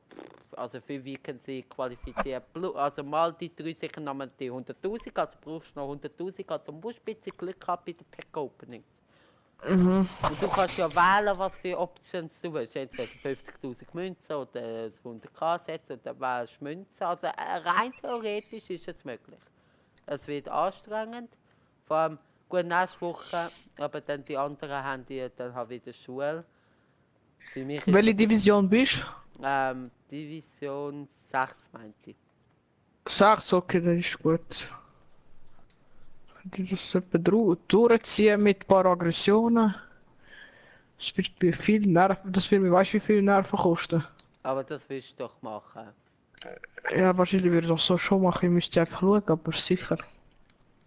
also für Weekend League qualifiziert, also mal die 3 sicher nochmal die 100.000, also brauchst du noch 100.000, also musst du ein bisschen Glück haben bei den Pack Opening. Mhm. Und du kannst ja wählen, was für Options du willst. Entweder 50.000 Münzen oder 100k setzen und dann wählst du Münzen. Also rein theoretisch ist es möglich. Es wird anstrengend. Vor allem, gut, nächste Woche, aber dann die anderen haben die dann halt wieder Schule. Für mich ist Welche Division bist das, Division 6, meinte ich. du? 6, okay, das ist gut. Das etwa durchziehen mit ein paar Aggressionen. Das wird mir viel Nerven, das wird mir weißt wie viel Nerven kosten. Aber das willst du doch machen. Ja, wahrscheinlich würde ich das so schon machen, ich müsste einfach schauen, aber sicher.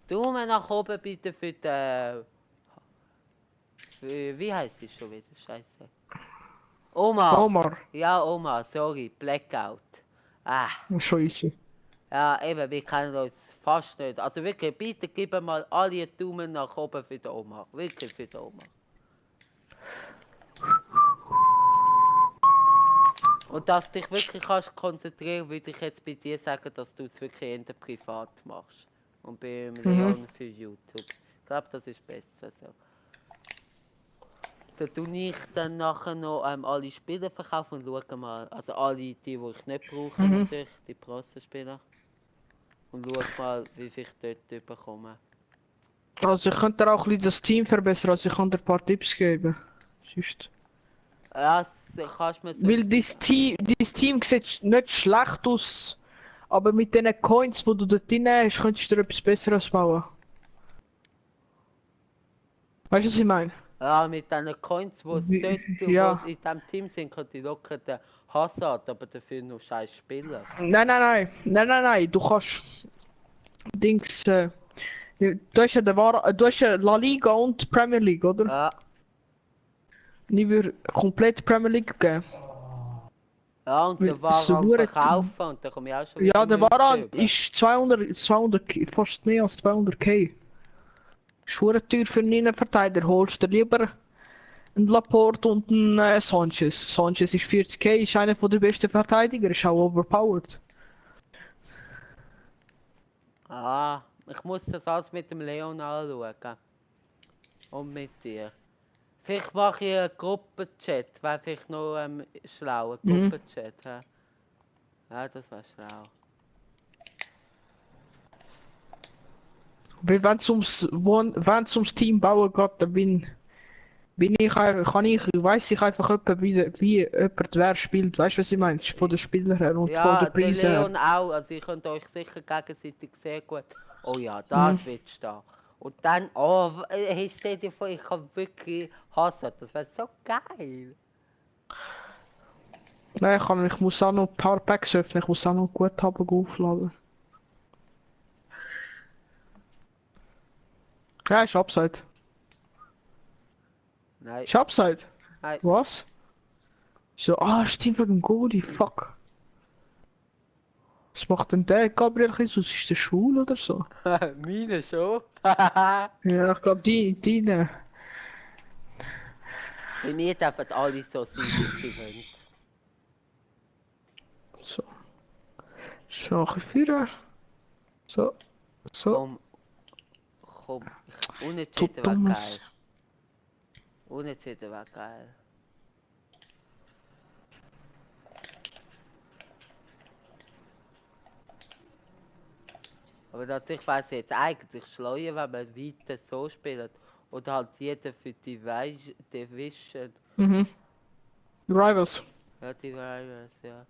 Daumen nach oben bitte für den... Wie heißt es schon wieder? Scheiße. Oma! Omar, Ja, Oma, sorry, Blackout. Ah, schon easy. ja, eben, wir kennen uns fast nicht. Also wirklich, bitte gib mal alle Daumen nach oben für die Oma. Wirklich für die Oma. Und dass du dich wirklich kannst konzentrieren, würde ich jetzt bei dir sagen, dass du es wirklich in der Privat machst. Und beim Leon für YouTube. Ich glaube, das ist besser so. Da tue ich dann nachher noch alle Spiele verkaufen und schaue mal, also alle die ich nicht brauche natürlich, die Bronzenspieler. Und schaue mal, wie viel ich dort bekomme. Also ich könnte auch ein bisschen das Team verbessern, also ich kann dir ein paar Tipps geben. Sonst. Ja, kannst du mir so... Weil dein Team sieht nicht schlecht aus, aber mit den Coins, die du dort drin hast, könntest du dir etwas Besseres bauen. Weißt du, was ich meine? Ja, mit diesen Coins, Wie- dort ja. wo in diesem Team sind, könnte ich locker den Hazard, aber dafür noch scheiß spielen. Nein, du kannst Dings, du hast ja, du hast ja La Liga und Premier League, oder? Ja, Und ich würde komplett Premier League geben. ja und Weil der war so am hure- Verkaufen und da komme ich auch schon Ja, wieder der Münzen Varan über. ist 200, fast mehr als 200k. Schwere teuer für einen Innenverteidiger. Holst du lieber einen Laporte und einen Sanchez. Sanchez ist 40k, ist einer der besten Verteidiger, ist auch overpowered. Ah, ich muss das alles mit dem Leon anschauen. Und mit dir. Vielleicht mache ich einen Gruppenchat, wäre vielleicht noch schlau, einen Gruppenchat. Ja, ja das wäre schlau. Weil wenn's ums Team bauen geht, dann weiss ich einfach etwa, wie jemand wer spielt. Weißt du, was ich meine? Von den Spielern her und von Ja, den der Preisen her. Leon auch. Also ihr könnt euch sicher gegenseitig sehr gut... Oh ja, das wird stehen. Und dann, oh, hey, stell dir vor, ich kann wirklich hassen. Das wäre so geil. Nein, ich muss auch noch ein paar Packs öffnen, ich muss auch noch Guthaben aufladen. Ja, ist Upside. Nein, Ist Upside. nein. Was? So, stimmt wegen dem Goalie, fuck. Was macht denn der Gabriel Jesus? Ist der schwul oder so? Meine schon. Ja, ich glaube deine. Bei mir dürfen alle so sein, wie sie wollen. So. Schwache Führer. So. Komm. Du Unentschieden wäre geil. dummes. Unentschieden wäre geil. Aber natürlich weiss ich jetzt eigentlich schleuer, wenn man weiter so spielt. Oder halt jeder für die Division. Rivals. Ja, die Rivals, ja. Ein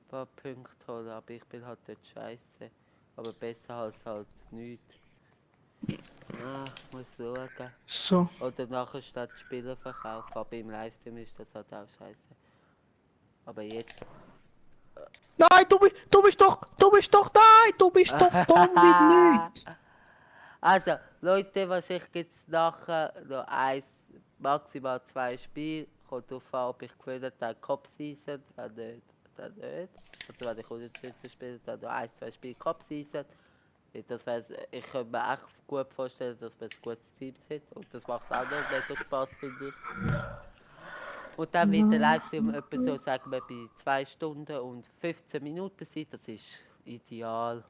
paar Punkte holen, aber ich bin halt dort scheiße. Aber besser als halt nichts. Ah, ich muss schauen. So. Oder nachher statt Spiele verkaufen, aber im Livestream ist das halt auch scheiße. Aber jetzt... Nein, du bist doch dumm wie nicht. Also, Leute, was ich jetzt nachher noch maximal 2 Spiele, kommt drauf an, ob ich gewinne, dann Cup-Season, wenn nicht, dann nicht. Also wenn ich unentschieden spiele, dann noch 1-2 Spiele Cup-Season. Das heisst, ich könnte mir echt gut vorstellen, dass wir ein gutes Team sind und das macht auch noch mega Spaß, finde ich. Und dann wird der Livestream etwa so, sagen wir, bei 2 Stunden und 15 Minuten sein, das ist ideal.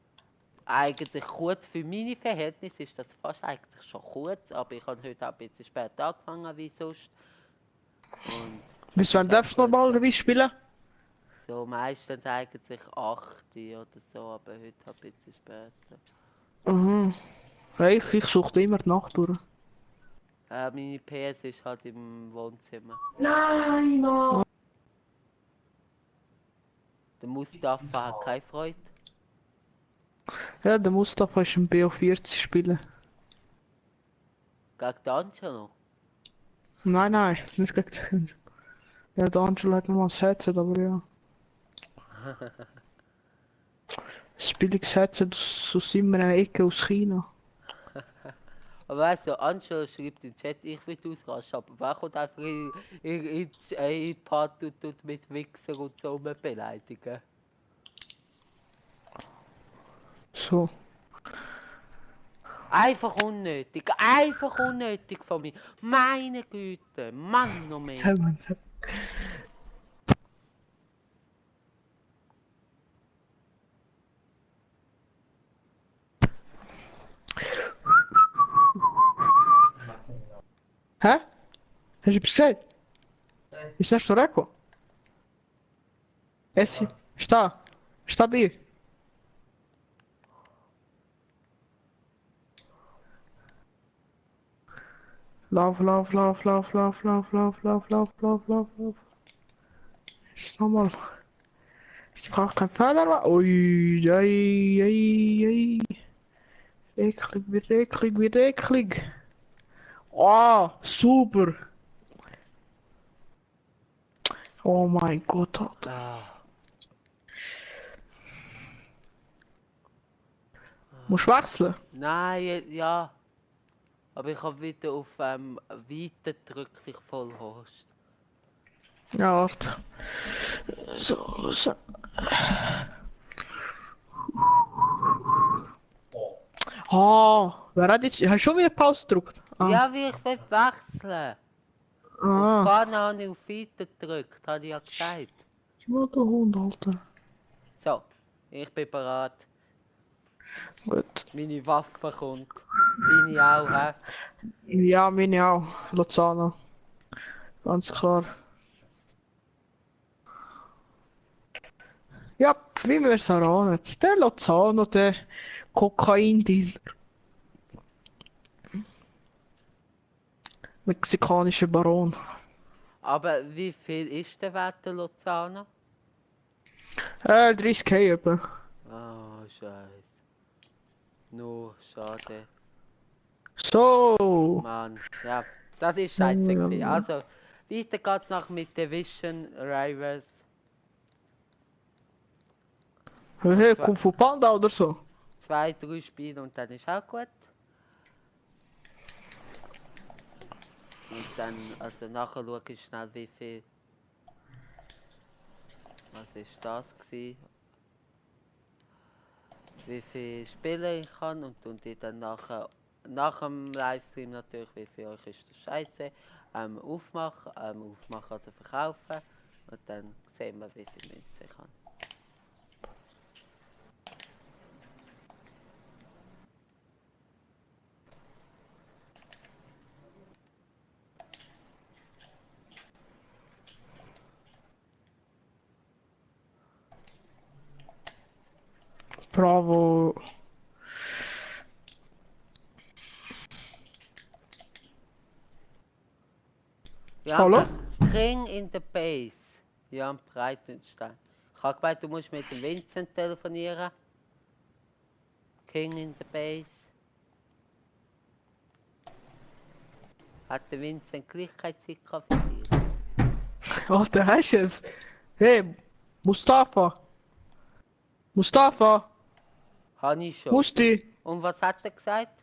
eigentlich kurz für meine Verhältnisse ist das fast eigentlich schon kurz, aber ich habe heute auch ein bisschen später angefangen wie sonst. Und Bis wann darfst du normalerweise spielen? so meistens eigentlich 8 oder so, aber heute ein bisschen später. Mhm. Ja, ich suche immer die Nacht durch. Meine PS ist halt im Wohnzimmer. Nein, Mann! Der Mustafa hat keine Freude. Ja, der Mustafa ist im BO40 spielen. Gegen den Angelo. Nein, nicht gegen den. Ja, der Angelo hat nochmal das Headset, aber ja. Das billiges Headset aus seiner Ecke aus China. Aber weißt du, Angelo schreibt im Chat, ich will ausrasten, aber wer kommt einfach in die Part und tut mit Wichser und so beleidigen? So. Einfach unnötig von mir. Meine Güte, Mann noch mehr. Hä? Hast du etwas gesagt? Ist das Storeko? Essi, está. Está bem. Lauf. Ist nochmal. Ich brauche keinen Fehler mehr. Ui, ei. Wird eklig. Oh, super. Oh mein Gott, Alter. Ah, Musst du wechseln? nein, ja. Aber ich habe wieder auf Weiter gedrückt, ich voll Horst. Ja, warte. So. Oh, wer hat jetzt. Hast du schon wieder Pause gedrückt? Ja, wie ich will wechseln. Ah. Vorne habe ich auf Weiter gedrückt, habe ich ja gesagt. Schau der Hund, Alter. So, ich bin bereit. Gut. Meine Waffe kommt. Deine auch, hä? Ja, meine auch. Lozano. Ganz klar. Ja, wie wir es erahnen. Der Lozano, der Kokain-Dealer. Mexikanischer Baron. Aber wie viel ist der Wert der Lozano? 30k etwa. Oh, scheiße. Nur, schade. So. Mann, ja, das ist scheiße gewesen. Also, weiter geht's noch mit Division Rivals. Hey, Kung Fu Panda oder so. 2, 3 Spiele und dann ist auch gut. Und dann, also nachher schaue ich schnell wie viel. Was ist das gewesen? Wie viele Spieler ich kann und die dann nach dem Livestream natürlich, wie viel euch ist das scheiße. Aufmachen oder verkaufen. Und dann sehen wir, wie viel Münze ich habe. Bravo. Ja, Hallo? King in the Base. Jan Breitenstein. Ich habe gemeint, du musst mit dem Vincent telefonieren. King in the Base. Hat der Vincent Gleichheitszeit gehabt für dich? Alter, hast du es? Hey, Mustafa. Habe ich schon. Musti. Und was hat er gesagt?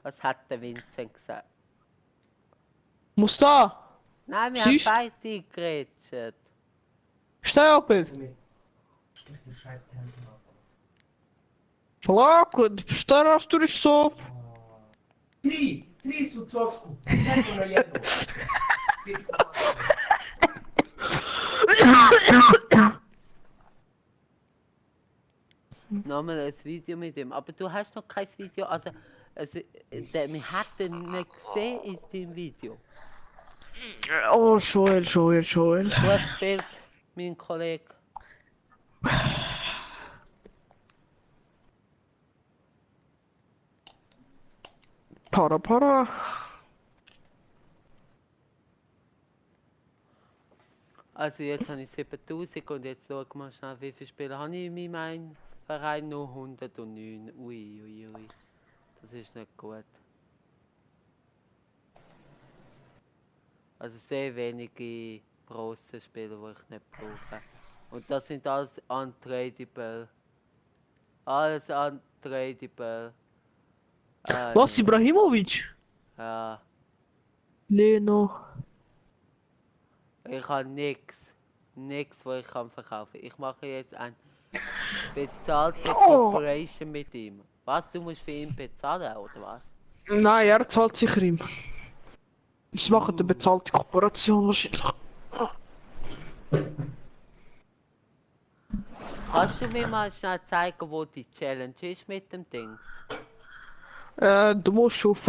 Was hat der Vincent gesagt? Musta. Nein, wir Siehst? haben beide geredet. Steh auf, bitte. Stich die scheiß Kämpfe ab. Polako, starasz, który są. Tri, suczoszku. Jedno na jedno. nochmal ein Video mit ihm. Aber du hast noch kein Video, also wir hätten nicht gesehen in deinem Video. Oh, Joel. Gut gespielt, mein Kollege. Para. Also jetzt habe ich 7000 und jetzt schau mal schnell, wie viele Spieler habe ich in meinem Verein? Nur 109. Ui. Das ist nicht gut. Also sehr wenige große Spieler, die ich nicht brauche. Und das sind alles untradable. Alles untradable. Was, Ibrahimovic? Ja, Leno. ich habe nichts, was ich kann verkaufen. Ich mache jetzt ein bezahlte Cooperation mit ihm. Was, du musst für ihn bezahlen, oder was? Nein, er zahlt sicher ihm. Sie machen eine bezahlte Kooperation wahrscheinlich. Kannst du mir mal schnell zeigen, wo die Challenge ist mit dem Ding? Du musst auf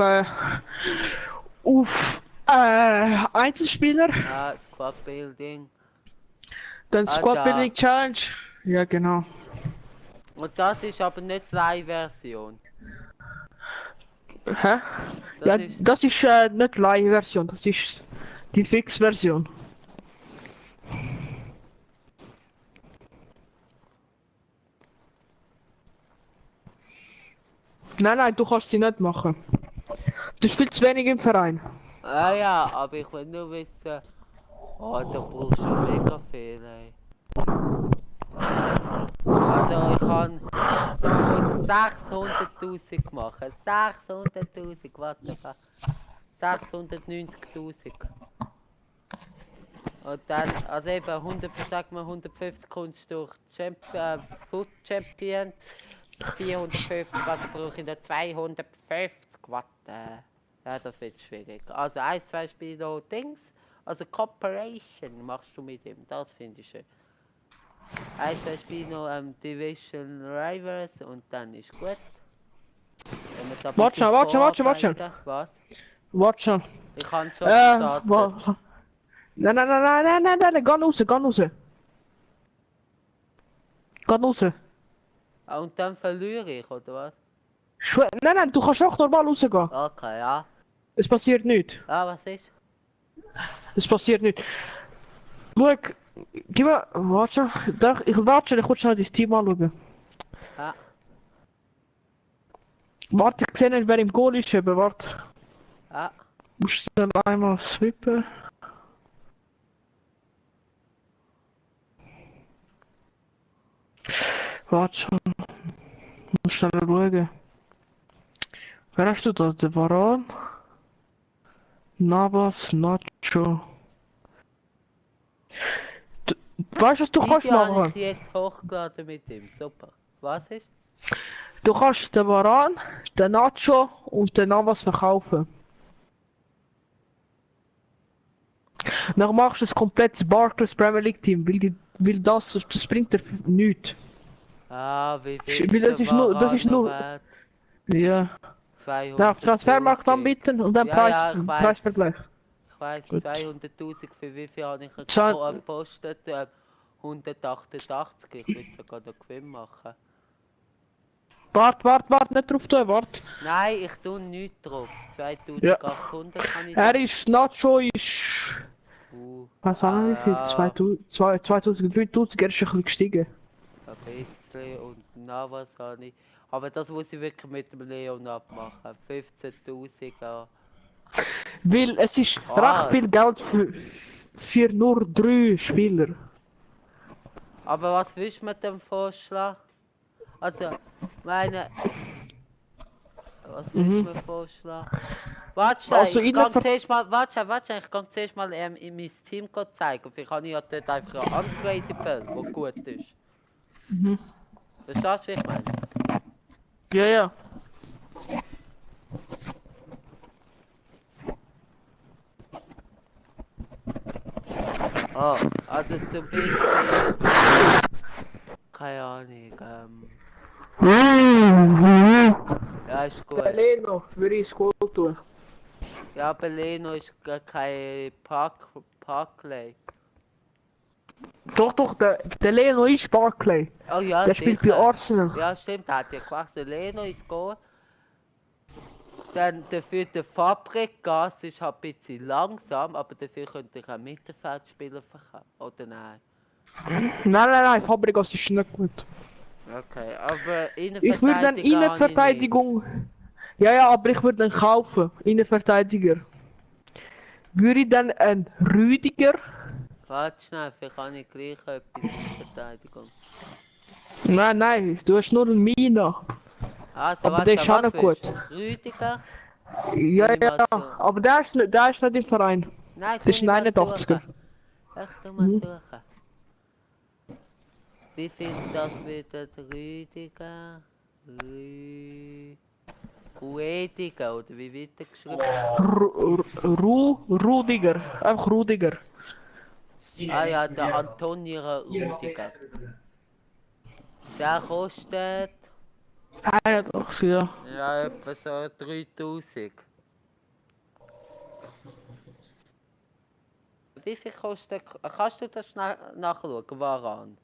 Einzelspieler, Ah, Squad Building. dann Squad da. Building Challenge. Ja, genau. Und das ist aber nicht die Live-Version. Hä? Das Ja, ist- das ist nicht Live-Version, das ist die Fix-Version. Nein, du kannst sie nicht machen. Du spielst zu wenig im Verein. Ah ja, aber ich will nur wissen. Oh, da brauchst du mega viel, ey. Also ich muss 600.000 machen. 600.000, was the fuck? 690.000. Und dann, also eben 150 kommst du durch Food Champion. 450, also brauche ich noch 250 Watt. Ja, das wird schwierig. Also 1-2 Spiele Dings, also Cooperation machst du mit ihm, das finde ich schön. 1-2 Spiele Division Rivals und dann ist gut. Warte schon. Was? Warte schon. Ich kann schon starten. Was? Nein, geh raus. Geh raus. Ah, und dann verliere ich, oder was? Nein, du kannst auch normal rausgehen. Okay, ja. Es passiert nichts. Ah, was ist? Es passiert nichts. Schau, gib mir. Warte. Ich will schnell dein Team anschauen. Ja. Warte, ich sehe nicht, wer im Goal ist. Eben, warte. Ja. Musst du dann einmal swipen. Warte schon. Muss schnell schauen. Wer hast du da? Der Varan? Navas, Nacho. Weißt du, was du kannst Video habe machen? ich jetzt hochgeladen mit ihm, super. Was ist? Du kannst den Varan, den Nacho und den Navas verkaufen. Dann machst du ein komplettes Barclays Premier League Team, weil das bringt dir nichts. Ah, wie viel Weil das ist nur. wert? Ja. 200. Dann auf Transfermarkt anbieten und dann Ja, ich weiß. Preisvergleich. Ich weiss, Gut. 200.000 für wie viel habe ich Zwei- gepostet? 188, ich will sogar den Gewinn machen. Warte, nicht drauf tun, warte. Nein, ich tue nichts drauf. 2800 kann ich. Er ist, Nacho ist. Was haben wir, wie viel? ja. 2000, 3000, er ist ein bisschen gestiegen. Ein bisschen und Navas habe ich. Aber das muss ich wirklich mit dem Leon abmachen. 15.000 ja. Weil es ist Ah. recht viel Geld für nur 3 Spieler. Aber was willst du mit dem Vorschlag? Also, meine. Was willst du mit dem Vorschlag? Warte, Also ich innerhalb kann zuerst mal, warte, ich kann zuerst mal in mein Team zeigen. Vielleicht habe ich ja dort einfach einen Upgradable, der gut ist. Verstehst du, wie ich meine? Ja. Oh, also zum Beispiel. Keine Ahnung, Ja, ist gut. Der Leno würde ich ins Goal tun. Ja, aber Leno ist gar kein Parkley. Doch, der Leno ist Barclay. Oh ja, Der spielt bei sicher. Arsenal. Ja, stimmt, hat ja gemacht. Der Leno ist Goal. Dann dafür der Fabregas ist halt ein bisschen langsam, aber dafür könnte ich auch Mittelfeldspieler verkaufen. Oder nein? Nein, Fabregas ist nicht gut. Okay, aber Ich würde dann Innenverteidigung. Ja, aber ich würde dann kaufen. Innenverteidiger. Würde ich dann einen Rüdiger? Warte schnell, vielleicht kann ich gleich etwas in Verteidigung. Nein, du hast nur einen Mina. Also, Aber warte, der ist auch was nicht gut. willst du? Rüdiger? Ja, Nimm mal so. aber der ist nicht im Verein. Nein, Das ist ein 81er. Lass mal suchen. Wie viel das wieder Rüdiger? Ruediger, oder wie wird der geschrieben? Rudiger. Einfach Rudiger. Ah ja, der Antonio Rudiger. Der kostet... 81, ja. Ja, etwa so 3000. Wie viel kostet... Kannst du das schnell nachschauen, Varan?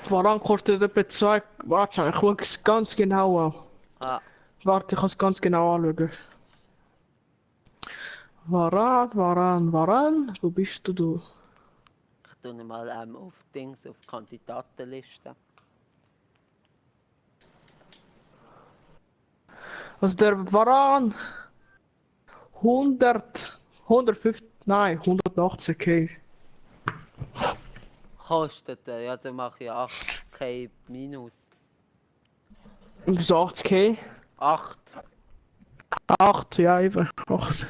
Waran kostet etwa 2... Warte, ich schaue es ganz genau an. Ah, Warte, ich kann es ganz genau anschauen. Waran, wo bist du? ich tue ihn mal auf Dings, auf Kandidatenliste. Also der Waran 150, nein, 118k. Kostet er, ja, dann mache ich 8k minus. Wieso 80k? 8. 8, ja eben, 8.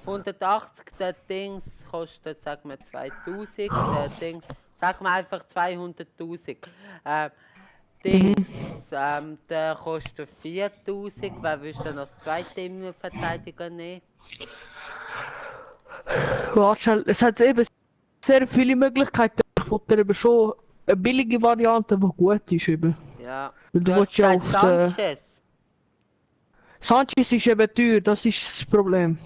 180, der Dings kostet, sag mal 2000, der Dings, sag mal einfach 200.000. Dings, der kostet 4000, wer willst du noch das zweite Innenverteidiger nehmen? Warte schnell, es hat eben sehr viele Möglichkeiten. Ich wollte eben schon eine billige Variante, die gut ist eben. Ja. Weil du hast willst ja gesagt auf der... Sanchez. Sanchez ist eben teuer, das ist das Problem.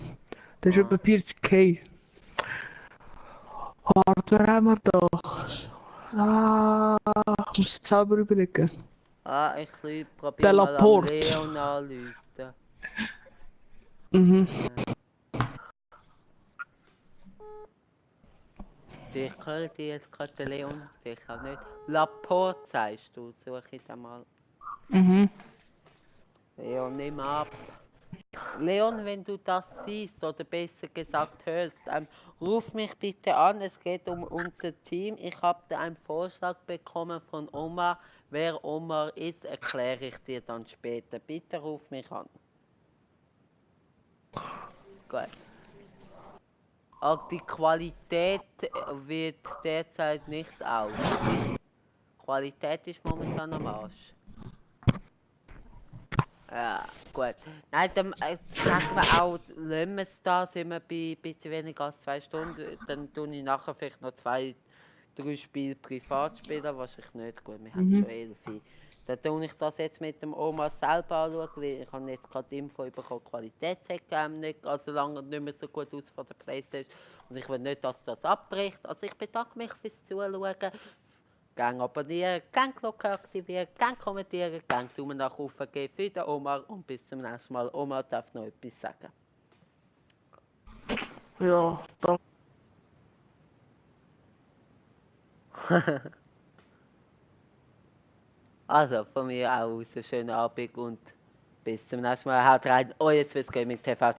Der ist Ah. etwa 40k. Warte, wer haben wir da? Ich muss jetzt selber überlegen. Ah, ich Der probiere mal am Laporte. Leon anrufen. Mhm. Vielleicht hören die jetzt gerade den Leon, vielleicht auch nicht. Laporte sagst du, suche ich da mal. Mhm. Leon, nimm ab. Leon, wenn du das siehst, oder besser gesagt hörst, ruf mich bitte an, es geht um unser Team. Ich habe einen Vorschlag bekommen von Omar. Wer Omar ist, erkläre ich dir dann später. Bitte ruf mich an. Gut. Auch die Qualität wird derzeit nicht aus. Qualität ist momentan am Arsch. Ja, gut. Nein, dann sagen wir auch, lassen wir es da, sind wir bei ein bisschen weniger als 2 Stunden. Dann tue ich nachher vielleicht noch 2, 3 Spiele privat spielen, wahrscheinlich nicht. Gut, wir haben schon 11. Dann tue ich das jetzt mit dem Oma selber anschauen, weil ich habe jetzt gerade die Info bekommen, die Qualität sieht nicht, also lange nicht mehr so gut aus von der Playstation. Und ich will nicht, dass das abbricht. Also ich bedanke mich fürs Zuschauen. Gang abonnieren, gang Glocke aktivieren, gang kommentieren, gang Daumen nach oben geben für den Omar und bis zum nächsten Mal. Omar darf noch etwas sagen. Ja, danke. Also von mir auch einen schönen Abend und bis zum nächsten Mal. Haut rein, euer Swiss Gaming TV.